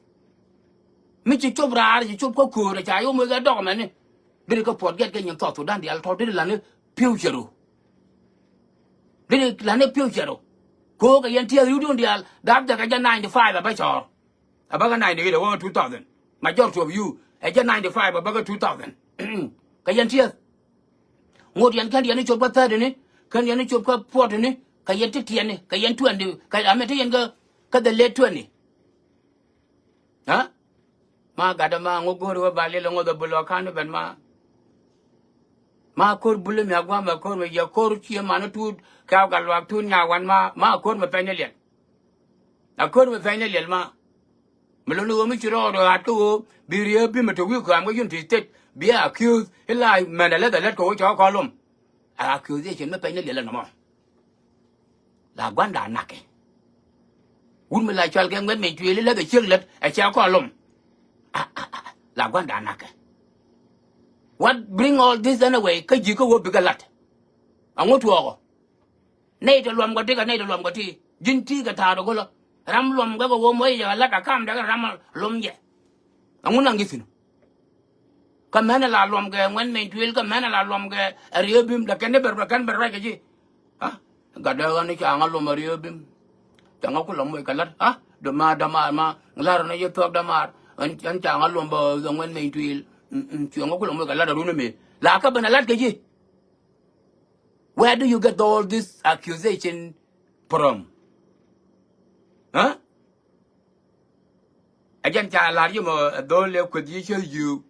Mi ci cop raar ci cop kä köör ɛ ca yom wek ɛ dɔk ɛmɛni. Deri kä puɔt gɛt kɛ nyin South Sudan diaal tɔ̱ deri la̱ni future ɔ. Deri la̱ni future ɔ. Kɛ ɣöö kɛ yɛn tiɛth riwdun diaal dap jɛ kɛ jɛ ninety five ɛ bä cɔɔr. Ɛ bä kɛ ninety eight ɛ wä kɛ two thousand. Majority of you ɛ jɛ ninety five ɛ bä kɛ two thousand. Kɛ yɛn tiɛth. Ŋot yɛn kɛn yɛn ni cop kä thirty ni, kɛn yɛn ni cop kä forty ni, kɛ yɛn ti tiɛni, kɛ yɛn twenty, kɛ amɛ ti yɛn kä, kä the late twenty. Ha? Ma gatdä ma ŋok go̱o̱ri wä ba liɛl ŋoth a bul ɔ ka̱n ni ben ma. Ma ko̱r bul mi a gua̱a̱m a ko̱r mi yɛ ko̱r ciɛ man ni Tuut Kiaw Gatluak Tuut Nyawan ma, ma ko̱r mi pɛny ni liɛl. A ko̱r mi pɛny ni liɛl ma. Mi lo̱n ɣöö mi ci rɔɔd ɣa̱a̱t kä ɣöö bi Riek Bim mi te wi̱i̱ kɔam kä Unity State bi a accuse ila mɛn a lät a lät kɛ ɣöö cɛ kɔn lom. A accusation mi pɛny ni liɛl ɛnɔmɔ. La gua̱nda nakɛ. Wut mi la cual kɛ ŋuɛt meny tuëël iläth ɛ ciek lät ɛ cɛ kɔn lom. A, a, a, la gua̱nda nakɛ. What bring all this anyway? Kä ji̱ kä wä bikɛ lat. Aŋu tuɔɔkɔ. Nɛy te luɔm kɔ ti kɛ nɛy te luɔm kɔ ti. Ji̱n ti kɛ ta̱a̱r ɛ go̱lä. Ram luɔm kɛ kɛ wä mɔc jɛ kɛ lat a kam dɛ kɛ ram a luɔm jɛ. Aŋu naŋ ji̱ thi̱n. Kä mɛnɛ la luɔm kɛ ŋuɛn meny tuëël kä mɛnɛ la luɔm kɛ ɛ Riek Bim dɛ kɛn ni bɛr bɛ kɛn bɛr ruac kɛ ji̱. A gatdä ɣän ca ŋa luɔm ɛ Riek Bim. Ca ŋa kulɛ moc kɛ la̱t a dämaar dämaar ma la̱r ni yɛ thuɔ̱k dämaar. Ɣän ca ŋa luɔm bä ɛ ŋuɛn meny tuëël. Ci ŋa kulɛ moc kɛ la̱t ɛ run ɛ mëë la kä ben ɛ la̱t kɛ ji̱. Where do you get all this accusation from? Huh? Ɛ jɛn ca lar yim ɛ dhol ɛ kueth yi cä yiu.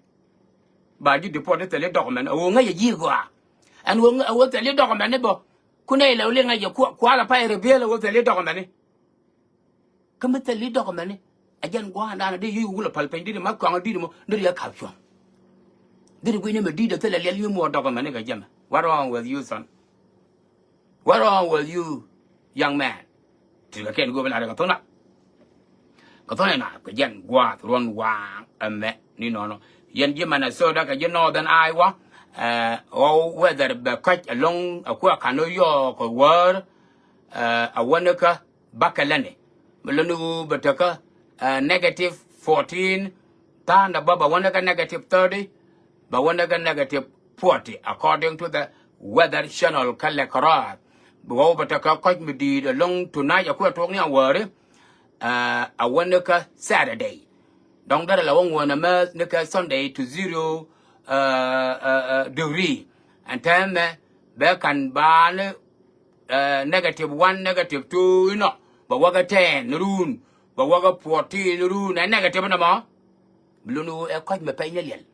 Ba ji̱ deport thil i̱ document ɛ ɣöö ŋäc ɛ ji̱ gɔaa. Ɛn ɣöö ɛ ɣöö thil i̱ document i̱ bä. Kun ɛ ilɛ wä liŋ ɛ jɛ kual a pay reveal ɛ ɣöö thil i̱ document i̱. Kä mi thil i̱ document i̱ ɛ jɛn gua̱a̱ndan ɛ di yic wulɛ päl piny di di ma̱th kɔaŋ ɛ di di mɔ di di ɛ ka̱p cuɔ̱ŋ. Di di gui̱cni mɛ di di thil ɛ liɛl nyi muɔɔr document i̱ kɛ jɛmɛ. What wrong with you, son? What wrong with you, young man? Ti kɛ kɛn go̱o̱p in la rɛ kɛ thon na. Kɛ thon in na kɛ jɛn gua̱a̱th ruɔ̱n waaŋ ɛmɛ ni nɔnɔ. Yɛn ji̱ Minnesota kɛ ji̱ Northern Iowa. Ɛ ɣɔw weather bɛ käc ɛlɔ̱ŋ ɛ kuɛ ka̱n ɔ yɔɔk kɛ wäär. Ɛ a wänikä bakɛ läni. Bɛ läni ɣöö bɛ tekä ɛ negative fourteen. Tha̱a̱ŋdɛ bä bɛ wänikä negative thirty. Bɛ wänikä negative forty according to the weather channel kä lɛ kärɔaar. Bi ɣɔw bɛ tekä kɔc mi di̱i̱t ɛlɔ̱ŋ tonight a kuɛ tuɔɔk ni a wäri. Ɛ a wänikä Saturday. Dɔ̱ŋ derɛ la wä ŋuɔ̱n ɛmɛ ni kɛ Sunday to zero. Ɛ ɛ ɛ degree. Ɛn tɛmɛ bɛ ka̱n ba̱a̱ni ɛ negative one, negative two inɔ bɛ wäkä ten run, bɛ wäkä fourteen run ɛ negative inɔ mɔ. Bi luni ɣöö ɛ kɔc mɛ pɛny ni liɛl.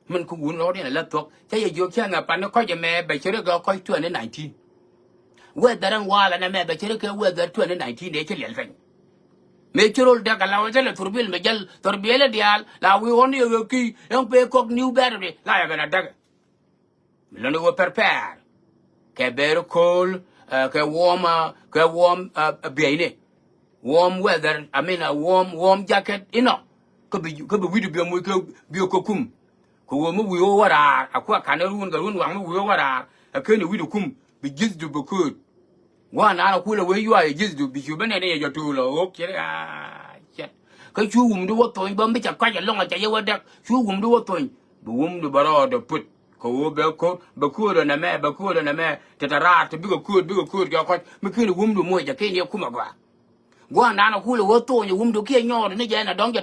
Min kä wun rɔɔdiɛn ɛ lät thuɔ̱k cä yɛ jiök cä ŋɛ pan ni kɔc ɛmɛ bɛ ci ri gɛ kɔc twenty nineteen. Weather ɛn waal ɛn ɛmɛ bɛ ci ri kɛ weather twenty nineteen dee ci liɛl pɛny. Mëë ci rol dɛk ala wä cä lɛ thurbil mɛ jäl thurbil ɛ diaal la wi̱i̱ ɣɔn yɛ ɣöö ki ɛn pee kɔk new battery la yɛ ben a däk. Mi lɔni wä prepare kɛ bɛɛri ko̱o̱l, ɛ, kɛ warm, ɛ, kɛ warm, ɛ, ɛ, biɛyni. Warm weather, I mean, ɛ, warm, warm jacket inɔ. Kä bi, kä bi wi̱cdu biɛ moc kɛ biɛ kɛ kum. Kɛ ɣöö mi wi̱i̱ wä wä raar a kuɛ ka̱n ɛ run kɛ run waŋ mi wi̱i̱ wä wä raar ɛ keni wi̱cdu kum bi ji̱thdu bi kööt. Gua̱a̱r naan a kulɛ wee yuac ɛ ji̱thdu bi cu bi nɛn i̱ yɛ jɔ to̱o̱l ɛ ɣöök cɛ ri aa cɛ. Kä cu wumdu wä thony bä mi cɛ kɔc ɛlɔ̱ŋ ɛ cɛ yɛ wä däk cu wumdu wä thony. Bi wumdu bä rɔɔdɛ put kɛ ɣöö bɛ ko̱r bɛ kööt ɛ nɛmɛ bɛ kööt ɛ nɛmɛ. Te te raar te bikɛ kööt bikɛ kööt kɛ kɔc mi ken wumdu moc ɛ ken yɛ kumɛ gɔaa. Gua̱a̱ndan a kulɛ wä thony ɛ wumdu kiɛ nyɔɔt ni jɛ na dɔ̱ŋ jɛ